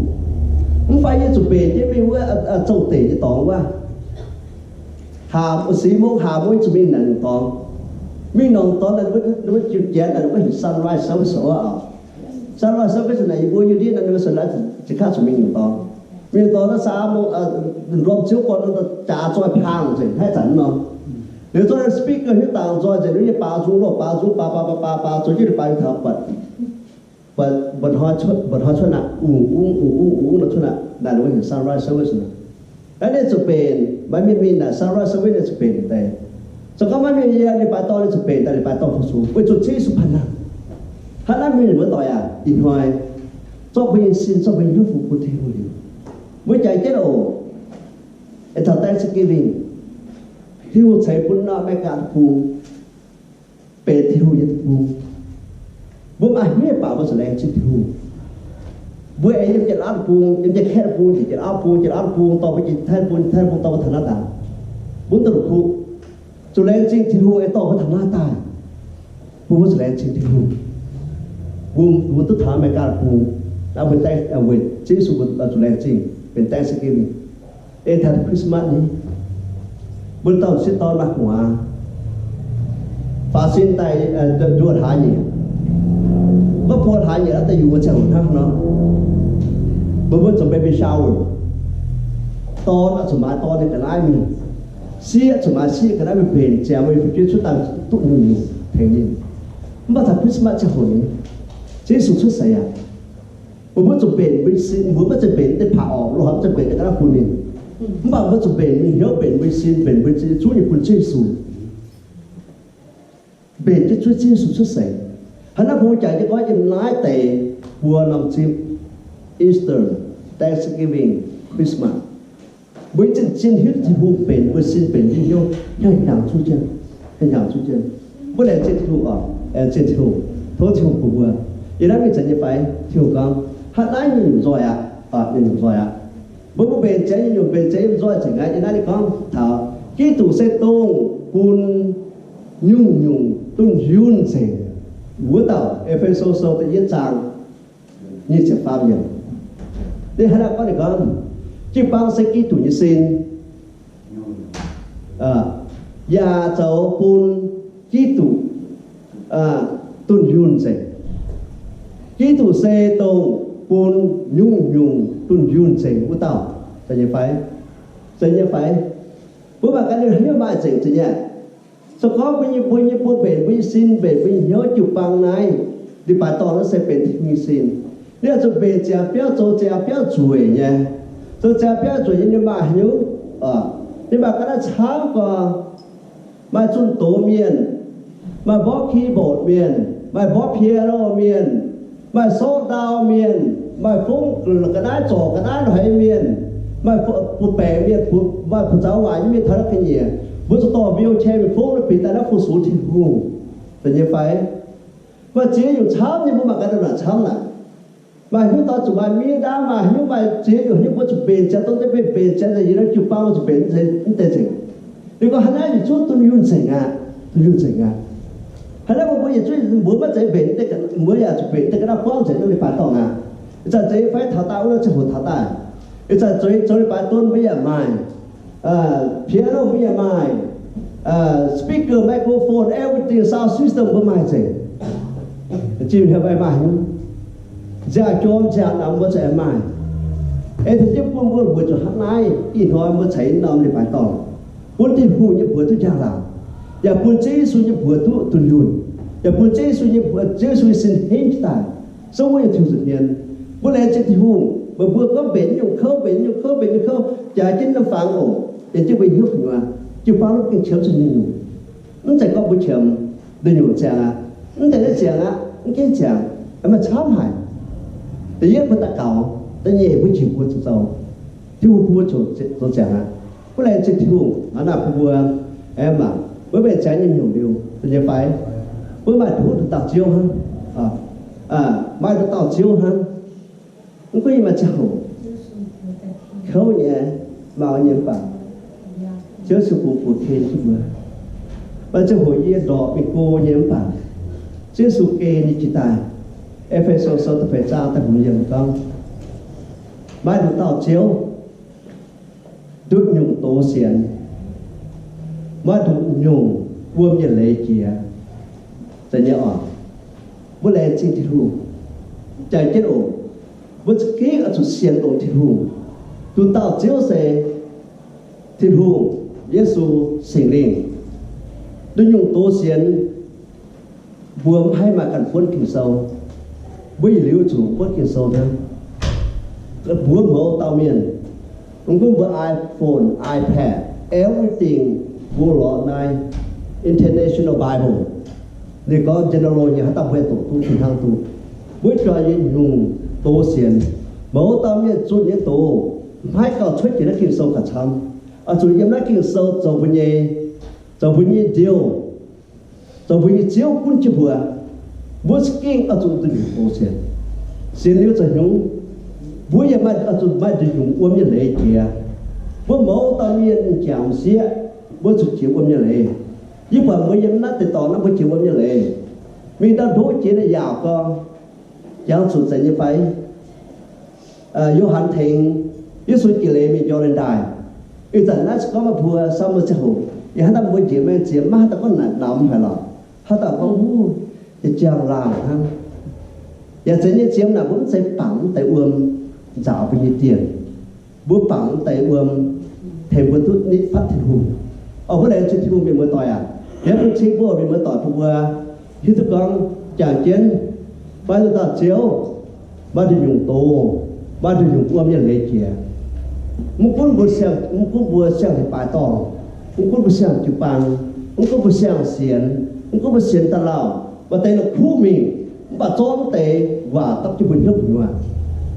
Mv fai yie zuqc mbenc jienv mingh wuov zouv deic nyei dorngx wuov. Hlaax, six mong, hlaax mong yie zuqc mingh naaic nyungc dorngx. Mingh naaic nyungc dorngx naaic, ninh mbuo jiu-janx naaic, ninh mbuo heuc sunrise service oc. Sunrise service naaic yie mbuo Yu^ndie naaic, ninh mbuo sunrise ziouc kangv zuqc mingh nyungc dorngx. Mingh nyungc dorngx naaiv saa mong, ndorm ziouv gorn jaax zoih paang nzengc, haaix zanc nor. Liuz zungv speaker hiuv dangx nzoih nzengc, ninh nyei baaux nzung lorh, baaux nzung, baaux baaux baaux baaux baaux, zoux jienv ninh baaux mingh taux buatc, buatc hnoi cuotv, buatc hnoi cuotv naaic, ungx ungx ungx ungx ungx nor cuotv naaic, naaic ninh mbuo heuc sunrise service naaic. Naaiv ninh zuqc mbenc, maaih mienh mingh naaic sunrise service ninh zuqc mbenc deix. Zoux gorngv maiv mingh yie, ninh baaix dorh ninh zuqc mbenc daaih, ninh baaix dorh fu-sux weic zuqc Ziouv Yesu panh nangh. Hnangv naaiv mingh wuov doic aac, ih hnoi zorqv mbuo nyei sin, zorqv mbuo nyei hnyouv fu bun Tin-Hungh liuz, mbuo jangx jienv oc. Taux Thanksgiving, Tin-Hungh ceix bun norm America deic-bung benx Tin-Hungh nyei deic-bung. Mbuo maaih hnyouv baac mbuo zuqc laengz zingh Tin-Hungh. Mbuo aengx yiem Janx-Laauv deic-bung, yiem Janx-Kaeqv deic-bung, njiec Janx-Laauv deic-bung, Janx-Laauv deic-bung dorh mbuo njiec Taiv deic-bung, Taiv deic-bung dorh mbuo taux naaiv daaih. Mbuo duqv la'kuqv zuqc laengz zingh Tin-Hungh aengx dorh mbuo taux naaiv daaih. Mbuo, mbuo zuqc laengz zingh Tin-Hungh. Mbuo, mbuo duqv taux America deic-bung, naaiv mbuo weic Ziouv Yesu mbuo zuqc laengz zingh benx Thanksgiving. Ei taux Christmas ni, mbuo dauh m'sieqv dorn maaih gu'nguaaz, faaux sin daaih nduov hlaax nyeic, maiv buo hlaax nyeic daaih yungz ziangh hoc hnangv nor, mbuo, mbuo zoux baby shower. Dorn oix zuqc maaiz dorn nyei ga'naaiv mingh, sieqv zuqc maaiz sieqv ga'naaiv mingh mbenc ziangx meih fu'jueiv cuotv daaih duqv nyungc-nyungc tengx ninh. Mv baac taux Christmas ziangh hoc ni, Ziouv Yesu cuotv seix aqv. Mbuo, mbuo zuqc mbenc mbuo sin, mbuo maiv zeiz mbenc deix paav orqc, loz-hnoi maiv zeiz mbenc deix ga'naaiv bun ninh. Mv baac mbuo zuqc mbenc mingh hnyouv, mbenc mbuo sin, mbenc mbuo zuqc nyei bun Ziouv Yesu. Mbenc jienv zuov Ziouv Yesu cuotv seix. Hnangv naaiv mbuo jangx jienv gorngv yiem naaiv deix buo norm zipv, Easter, Thanksgiving, Christmas, mbuo zien-zien hiuv duqv Tin-Hungh benx mbuo sin, benx mbuo hnyouv, hnyangx-hnyangx zuov jienv, hnyangx-hnyangx zuov jienv. Mbuo laengz zingh Tin-Hungh oc, laengz zingh Tin-Hungh, tov Tin-Hungh bun mbuo. Yiem naaiv mingh zanc nyei fai, Tin-Hungh gorngv, hnangv naaiv nyungc-nyungc nzoih aqv, nyungc-nyungc nzoih aqv. Mbuo, mbuo mbenc ziangx nyungc-nyungc, mbenc ziangx nyungc nzoih nzengc aqv. Yiem naaiv ninh gorngv taux Giduc se dongh bun nyungc-nyungc dunh hiuv nzengc wuov dauh. E^fe^so Sou da'yietv zaang nyic ziepc faam yiemc. Ninh hnangv naaiv gorngv, ninh gorngv, Jiu-baang se Giduc nyei sin, yaac zoux bun Giduc dunh yunh nzengc. Giduc se dongh bun nyungc-nyungc dunh yunh nzengc wuov dauh. Zeiz nyei fai? Zeiz nyei fai? Mbuo mangc gaax, ninh hnyouv maaih nzengc, zeiz nyei. Se gorngv mbuo nyei, mbuo nyei, mbuo mbenc mbuo nyei sin, mbenc mbuo nyei hnyouv jiu-baang naaiv, leiz-baaix dorngh naaiv se benx Tin-Hungh nyei sin. Ninh oix zuqc mbenc ziangx biauv, zoux ziangx biauv nzueic nyei, zoux ziangx biauv nzueic nyei. Ninh maaih haaix nyungc? Ninh maaih ga'naaiv camv gorx, maaih zunh doz mienh, maaih mborqv keyboard mienh, maaih mborqv piano mienh, maaih sortv ndau mienh, maaih fongv ga'naaiv zorc ga'naaiv haiz mienh, maaih buoz-baengc mienh, maaih buoz-zaux waaic nyei mienh taux naaiv ga'nyiec. Mbuo zuqc dorh wheelchair mingh fongv naaiv bieqc daaih naaiv fu-sux Tin-Hungh, zeiz nyei fai? Maaih ziex nyungc camv nyei, mbuo mangc gaax, ndongc naaic camv naaic. Maaih haaix nyungc dorh zuqc maaih miev ndaauv, maaih haaix nyungc maaih ziex nyungc, haaix nyungc mbuo zuqc mbenc ziangx, dongh deix mbenc, mbenc ziangx daaih yiem naaiv jiu-baang mbuo zuqc mbenc mv deix nzengc. Ninh gorngv hnangv naaiv yietc zungv dunh yunh nzengc aqv, dunh yunh nzengc aqv. Hnangv naaiv mbuo, mbuo yietc zungv mbuo maiv zeiz mbenc, mbuo yaac zuqc mbenc deix ga'naaiv buangv nzengc, duqv leiz-baaix dorngh aqv. Ih zanc zeiz fai taux daaih wuov nor ziangh hoc taux daaih. Ih zanc zueiz, zoux leiz-baaix don mbuo yaac maaih, piano mbuo yaac maaih, speaker, microphone, everything, sound system mbuo maaih nzengc. Jimv hnyouv maiv maaih nyungc. Nziaauc jorm nziaauc namx mbuo za'gengh maaih. Ei deix jienv bun mbuo mbuox zuqc hnangv naaiv ih hnoi mbuo caux norm leiz-baaix dorngh, bun Tin-Hungh nyei mbuox duqv njang-laangc, yaac bun Ziouv Yesu nyei mbuox duqv dunh yunh, yaac bun Ziouv Yesu nyei mbuox, Ziouv Yesu nyei sin henv jienv daaih. Souv wuov nyei Tin-Hungh zuqc hmien. Mbuo laengz zingh Tin-Hungh, meih mbuo gorngv mbenc nyungc kouv, mbenc nyungc kouv, mbenc nyungc kouv, jaax jienv naaiv fangx oc, yaac jienv mbuo hnyouv gu'nyuoz, jiu-baang lov gengh qiemx zuqc nyungc nyungc. Mv zeiz gorngv mbuo qiemx da'nyungc ziangx aqv. Mv deix naaiv ziangx aqv, mv gaengh ziangx, maaih camv haic. Da'yietv mbuo daux gaux, da'nyeic mbuo njiec mbuo zuqc zoux. Tin-Hungh bun mbuo zoux ziangx aqv. Mbuo laengz zingh Tin-Hungh, hnangv naaic bun mbuo aengx mangc, mbuo mbenc ziangx nyei hnyouv liuz, zeiz nyei fai? Mbuo maaih nduqc dauh Ziouv hnangv. Maaih nduqc dauh Ziouv hnangv. Mv gunv yie maaih ziangh hoc kouv nyei, mau nyei mv baac Ziouv Yesu bungx buoz ken jienv mbuo. Maaih ziangh hoc yie ndorqc mingh go nyei mv baac Ziouv Yesu gen yie jiex daaih. E^fe^so Sou da'feix zaang da'hmz yiemc gorngv, maaih nduqc dauh Ziouv, nduqc nyungc doz sienx, maaih nduqc nyungc wuom nyei leiz jiex. Zeiz nyei oc. Mbuo laengz zingh Tin-Hungh. Jangx jienv oc, mbuo za'gengh oix zuqc sienx longx Tin-Hungh. Nduqc dauh Ziouv se Tin-Hungh, Yesu, Singx Lingh. Nduqc nyungc doz sienx, mbuo mv haih maaih ganh buonv Ging-Sou. Mbuo yietc liuz zuqc buonv Ging-Sou hnangv. Mbuo mouz dauh mienh, mv gunv mbuo iPhone, iPad, everything, mbuo lorz naaiv International Bible. Ninh gorngv general nyei, haaix dauh mbuo haih doqc duqv, fih hnangv duqv. Mbuo juangc nyei nyungc doz sienx, mouz dauh mienh zunh nyei doz, mv haih gauh cuotv jiex naaiv Ging-Sou gauh camv. Oix zuqc yiem naaiv Ging-Sou zoux mbuo nyei, zoux mbuo nyei ndiouh, zoux mbuo nyei Ziouv gunv jienv mbuo. Mbuo za'gengh oix zuqc nduqc nyungc doz sienx. Sienx liuz zoux hnyungv, mbuo yaac maaih, oix zuqc maaih nduqc nyungc wuom nyei leiz jiex. Mbuo mouz dauh mienh m'jangc m'sieqv, mbuo zuqc jiex wuom nyei leiz. Yie buatc mbuo yiem naaiv deix dorngx naaiv mbuo jiex wuom nyei leiz. Mingh ndau ndoqv jiex naaiv yaauc gorngv, jangx zuqc zeiz nyei fai? Yo^han tengx Yesu jiex leiz mingh Jor^ndaen Ndaaih. Ih zanc naaiv se gorngv meih mbuo sam mbuo ziangh hoc, yie hnamv mbuo njiec maengx ziex maiv haaix dauh gorngv naaic namx haic lorqc. Haaix dauh gorngv, wuov, yie jangx laangh hnangv. Yaac zeiz nyei ziex naaic mbuo mv zeiz bangc mv deix wuom nzaaux mbuo nyei dienh. Mbuo bangc mv deix wuom tengx mbuo duqv nitv fatv Tin-Hungh. Orqc, mbuo laengz zingh Tin-Hungh, mienh muoz-doic aac. Yie bun cing mbuo mienh muoz-doic bun mbuo hiuv duqv gorngv jangx jienv maaih nduqc dauh Ziouv, maaih nduqc nyungc doz, maaih nduqc nyungc wuom nyei leiz jiex. Mv gunv mbuo siang, mv gunv mbuo siang leiz-baaix dorngh, mv gunv mbuo siang jiu-baang, mv gunv mbuo siang sienx, mv gunv mbuo sienx daaih lauh, maaih deix la'kuqv mingh, mv baac zorqv mv deix waac dapv jienv mbuo hnyouv gu'nyuoz.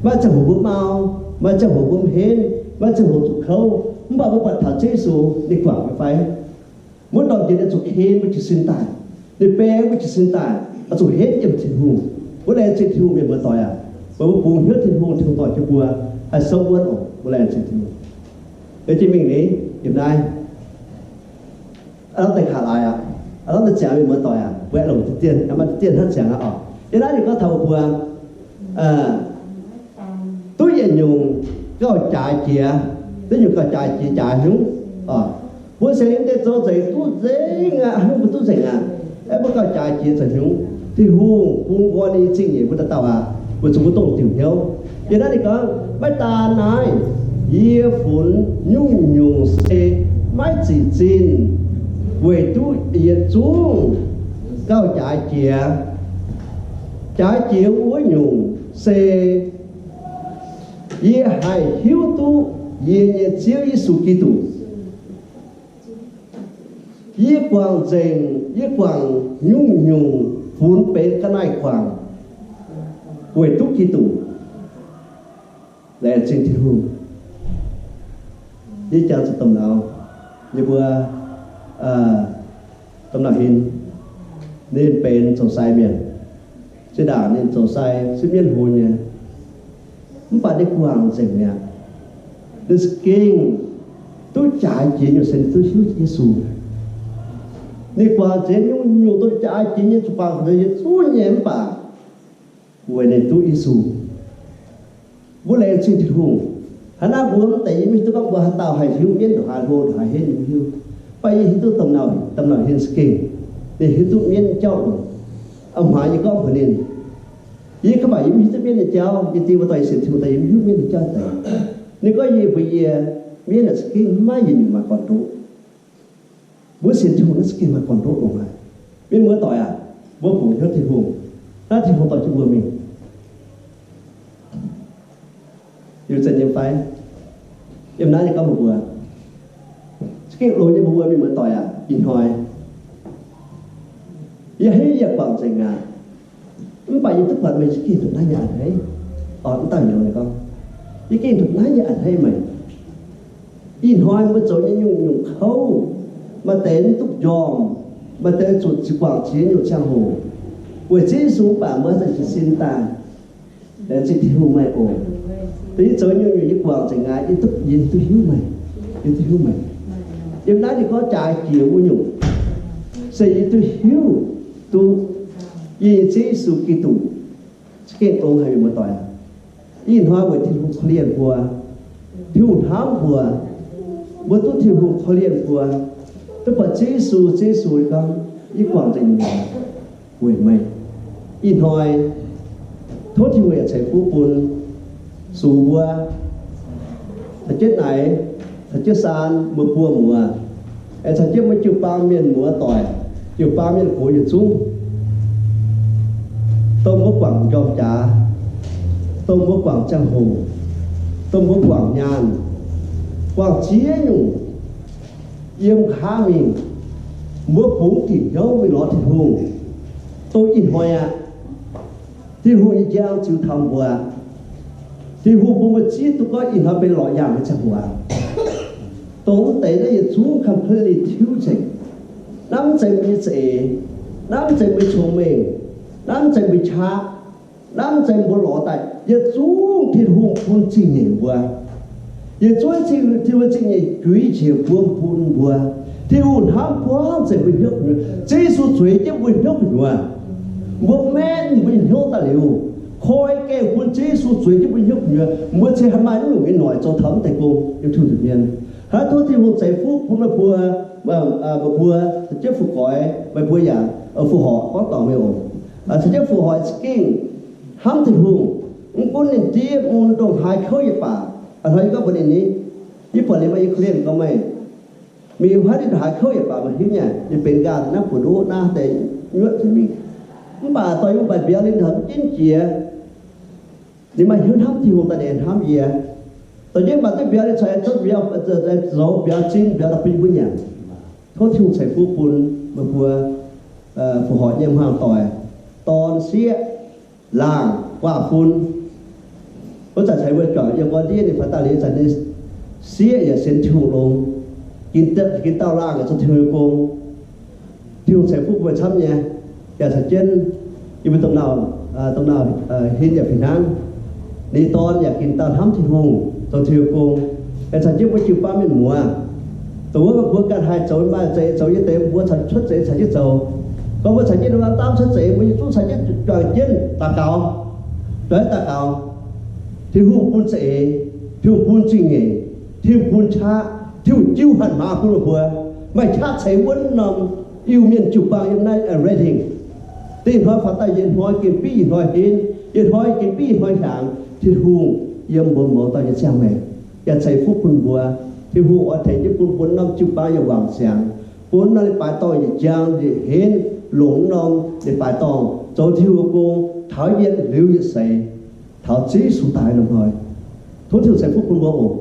Maaih ziangh hoc mbuo mau, maaih ziangh hoc mbuo henv, maaih ziangh hoc zuqc kouv, mv baac mbuo buatc taux Ziouv Yesu ninh guangc nyei fai? Mbuo ndorm njiec ninh zuqc ken mbuo jiez sin daaih, ninh baeng mbuo jiez sin daaih, oix zuqc henv yiem Tin-Hungh. Mbuo laengz zingh Tin-Hungh, mienh muoz-doic aac. Meih mbuo bungx hnyouv Tin-Hungh, Tin-Hungh dorh jienv mbuo haih souv wuonv oc. Mbuo laengz zingh Tin-Hungh. Yie jiex mingh ni, yiem naaiv, aav, deix kaav laaix aqv, aav, deix ziangx mienh muoz-doic aac, mbuo aengx longc diqv dien, maaih diqv dien hnangv ziangx aqv oc. Yiem naaiv ninh gorngv taux mbuo, duqv yietc nyungc, gauh jaaix jiex. Ziex nyungc gauh jaaix jiex jaaix hnyouv. Mbuo sienx lingh deix zoux nzengc duqv nzengc aqv, hnyouv mbuo duqv nzengc aqv. Aeqv, mbuo gauh jaaix jiex zoux hnyouv. Tin-Hungh bun mbuo ninh zingh nyeic mbuo dauh dauh aqv, weic zuqc mbuo dongh diuc hnyouv. Yiem naaiv ninh gorngv, maiv daan naaiv, yie funx nyungc-nyungc se maiv zic zinh, weic duqv yietc zungv gauh jaaix jiex. Jaaix jiex wuov nyungc se yie haih hiuv duqv yie nyei Ziouv Yesu Giduc. Yie guangc nzengc, yie guangc nyungc-nyungc funx benx ga'naaiv guangc weic duqv Giduc. Laengz zingh Tin-Hungh. Yie jangx zuqc domh nauz, yie mbuo, domh nauz hin, ninh benx zoux sai mienh. Zinh ndaangc ninh zoux sai se mienv hlo nyei, mv baac ninh guangc nzengc mi'aqv. Ninh za'gengh duqv jaaix jiex nyungc se ninh duqv hiuv Yesu. Ninh guangc nzengc nyungc-nyungc duqv jaaix jiex nyei zuqc guangc nzengc yietc zungv nyei mv baac weic ninh duqv Yesu. Mbuo laengz zingh Tin-Hungh. Hnangv naaiv mbuo mv deix yie mv hiuv duqv gorngv mbuo haaix dauh haih hiuv mienv ndongc haaix hlo ndongc haaix henv, yie mv hiuv. Mv baac yie hiuv duqv domh nauz, domh nauz hin za'gengh ninh hiuv duqv mienv nyei jauv oc. A'hmz yie gorngv mbuox ninh, yie mv baac yie mv hiuv duqv mienv nyei jauv. Yie ding mbuo dorh yie sienx Tin-Hungh daaih yie mv hiuv mienv nyei jauv deix. Ninh gorngv yie mbuox yie, mienv naaic za'gengh maiv yietc nyungc maaih gorn-ndoqv. Mbuo sienx Tin-Hungh naaiv za'gengh maaih gorn-ndoqv longx haic. Mienh muoz-doic aac, mbuo bungx hnyouv Tin-Hungh. Naaiv Tin-Hungh dorh jienv mbuo mingh. Liuz zanc nyei fai, yiem naaiv nyei gorngv mbuox mbuo, za'gengh longx nyei mbuox mbuo mienh muoz-doic aac, ih hnoi yie haiz yie guangc nzengc aac, mv baac yie duqv buatc meih za'gengh ndongc naaiv nyei a'hneiv. Orqv, mv dauh youz gorngv, yie gengh ndongc naaiv nyei a'hneiv meih. Ih hnoi mbuo zoux nyei nyungc-nyungc kouv, maaih deix mv duqv njormh, maaih deix zuqc zinh guangc jiex nyungc ziangh hoc, weic Ziouv Yesu mv baac mbuo haih jiez sin daaih. Laengz zingh Tin-Hungh meih oc. Dongh yie zoux nyungc-nyungc yie guangc nzengc aqv, yie duqv, yie duqv hiuv meih. Yie duqv hiuv meih. Yiem naaiv ninh gorngv jaaix jiex wuov nyungc se yie duqv hiuv duqv yie nyei Ziouv Yesu Giduc za'gengh longx haic, mienh muoz-doic. Ih hnoi weic Tin-Hungh korv-lienh mbuo, Tin-Hungh hnamv mbuo, mbuo duqv Tin-Hungh korv-lienh mbuo, duqv buatc Ziouv Yesu. Ziouv Yesu gorngv, yie guangc nzengc weic meih. Ih hnoi tov Tin-Hungh yaac ceix fuqv bun sux mbuo, caux jienv naaic, caux jienv saan mbuo buo muoz, aengx caux jienv mbuo jiu-baang mienh muoz-doic, jiu-baang mienh gox yietc zungv, dongh mbuo guangc m'njormh jaax, dongh mbuo guangc ziangh hoc, dongh mbuo guangc nyaanh, guangc ziex nyungc yiem nqa'haav mingh, mbuo bungx diuc hnyouv mingh lorz Tin-Hungh. Dongh ih hnoi aqv, Tin-Hungh nyei njang ziux taux mbuo aqv. Tin-Hungh bun mbuo zieqv duqv gorngv ih hnoi benx lorz yaangh nyei ziangh hoc aqv. Dongh mv deix naaiv yietc zungv completely tiuv nzengc. Naaiv mv zeiz mbuo nyei za'eix, naaiv mv zeiz mbuo nyei cong-mengh, naaiv mv zeiz mbuo nyei qaqv, naaiv mv zeiz mbuo lorz daaih. Yietc zungv Tin-Hungh bun zingh nyeic mbuo. Yietc zungv Tin-Hungh zingh nyeic juiz njiec mbuo, bun mbuo. Tin-Hungh hnamv buangv nzengc mbuo hnyouv gu'nyuoz. Ziouv Yesu zueiz jienv mbuo hnyouv gu'nyuoz. Mbuo maenv mbuo nyei hnyouv daaih liuz, koi gaengh bun Ziouv Yesu zueiz jienv mbuo hnyouv gu'nyuoz, mbuo cingx haih maaih naaiv nyungc nyei noic zoux taux mv deix gong yiem Tin-Hungh nza'hmien. Hnangv tov Tin-Hungh ceix fuqv bun meih mbuo, meih mbuo caux jienv fu-goix, meih mbuo yaac fu-horc gorngv dorngc meih oc. Caux jienv fu-horc za'gengh hnamv Tin-Hungh, mv gunv ninh diev mun ndongc haaix kouv yaac baac. Ih hnoi yie gorngv mbuox ninh ni, yie buatc liuz meih, yie korv-lienh gorngv meih, mingh haaix ninh ndongc haaix kouv yaac baac, meih hiuv nyei, ninh benx nqaah naaiv buoz-ndoqv naaiv deix nyuotv nzengc mingh. Mv baac dorh yie mbuo mbaix mbiauz, ninh taux mv jienv jiex, ninh maaih hnyouv hnamv Tin-Hungh daaih, ninh hnamv yie. Dorh jienv mbaix duqv mbiauz, ninh caux yie zouv mbiauz, zoux mbiauz zinh mbiauz daaih bun yie mbuo nyanc. Tov Tin-Hungh ceix fuqv bun meih mbuo fu-horc nyei hmuangv doic, dorn sieqv, laangh, guaav fun. Wuov zanc caux mbuo juangc yiem wuov ndiev ninh faaux daaih liuz, zanc ninh sieqv yaac sienx Tin-Hungh longx, gin dauh laangh yaac zoux Tin-Hungh nyei gong. Tin-Hungh ceix fuqv bun meih camv nyei. Yaac caux jienv yie mbuo domh nauz, domh nauz hin yaac fih hnangv. Ninh dorn yaac gin dauh hnamv Tin-Hungh, zoux Tin-Hungh nyei gong. Yaac caux jienv mbuo jiu-baang mienh muoz, dongh wuov meih mbuo ganh haih zoux maaih za'eix zoux nyei deix, mbuo caux cuotv za'eix caux jienv zoux. Gorngv mbuo caux jienv domh nauz daamv cuotv za'eix, mbuo yietc zungv caux jienv juangc jienv daux gaux, juangc jienv daux gaux, Tin-Hungh bun za'eix. Tin-Hungh bun zingh nyeic, Tin-Hungh bun qaqv, Tin-Hungh jiu hatc maaz bun meih mbuo. Maaih qaqv ceix wuonv norm Iu-Mienh jiu-baang yiem naaiv Redding. Deix hnoi faaux daaih yietc hnoi gengh biv yietc hnoi henv, yietc hnoi gengh biv yietc hnoi hiaangx. Tin-Hungh yiem mbuo mouz dauh nyei ziangh maengc yaac ceix fuqv bun mbuo. Tin-Hungh oix tengx jienv bun mbuo norm jiu-baang yaac wangc ziangx, bun norm leiz-baaix dorngh yietc njang yietc henv, longc norm leiz-baaix dorngh zoux Tin-Hungh gong, taux yietc liuz yietc seix, taux Ziouv Yesu daaih norm hnoi. Tov Tin-Hungh ceix fuqv bun mbuo oc.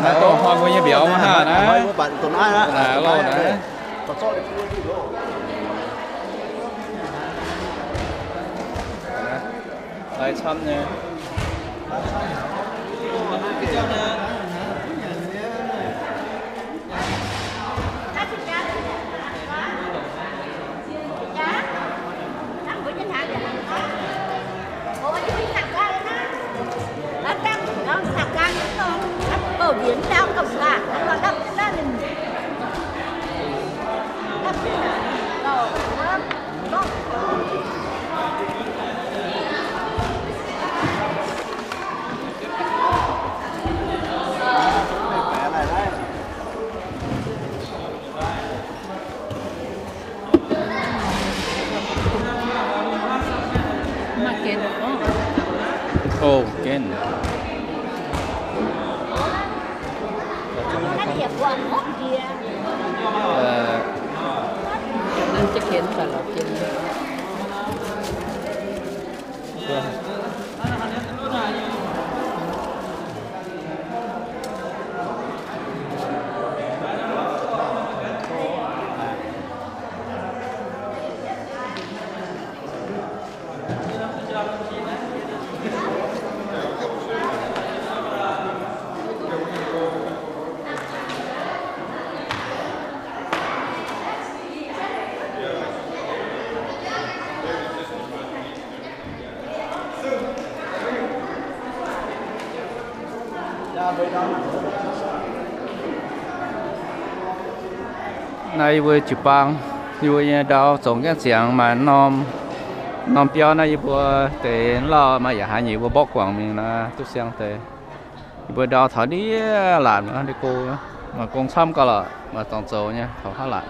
Naaiv dongh hnoi mbuo nyei mbiauz maiv haah naaiv. Naaiv loh naaiv. Lai camv nyei. Mv baac gen, oh, gen. Naaiv gen, gen. Naaiv yie mbuo jiu-baang, yie mbuo nyei ndau zoux gaengh ziangx maaih norm, norm biauv naaiv yie mbuo deix lauh maaih yaac haaix nyungc yie mbuo mborqv guangc mingh naaiv duqv siang deix. Yie mbuo ndau taux ndiev laatc mv go, maaih gong camv gauh lorqc, maaih dorngx zoux nyei taux haav laatc.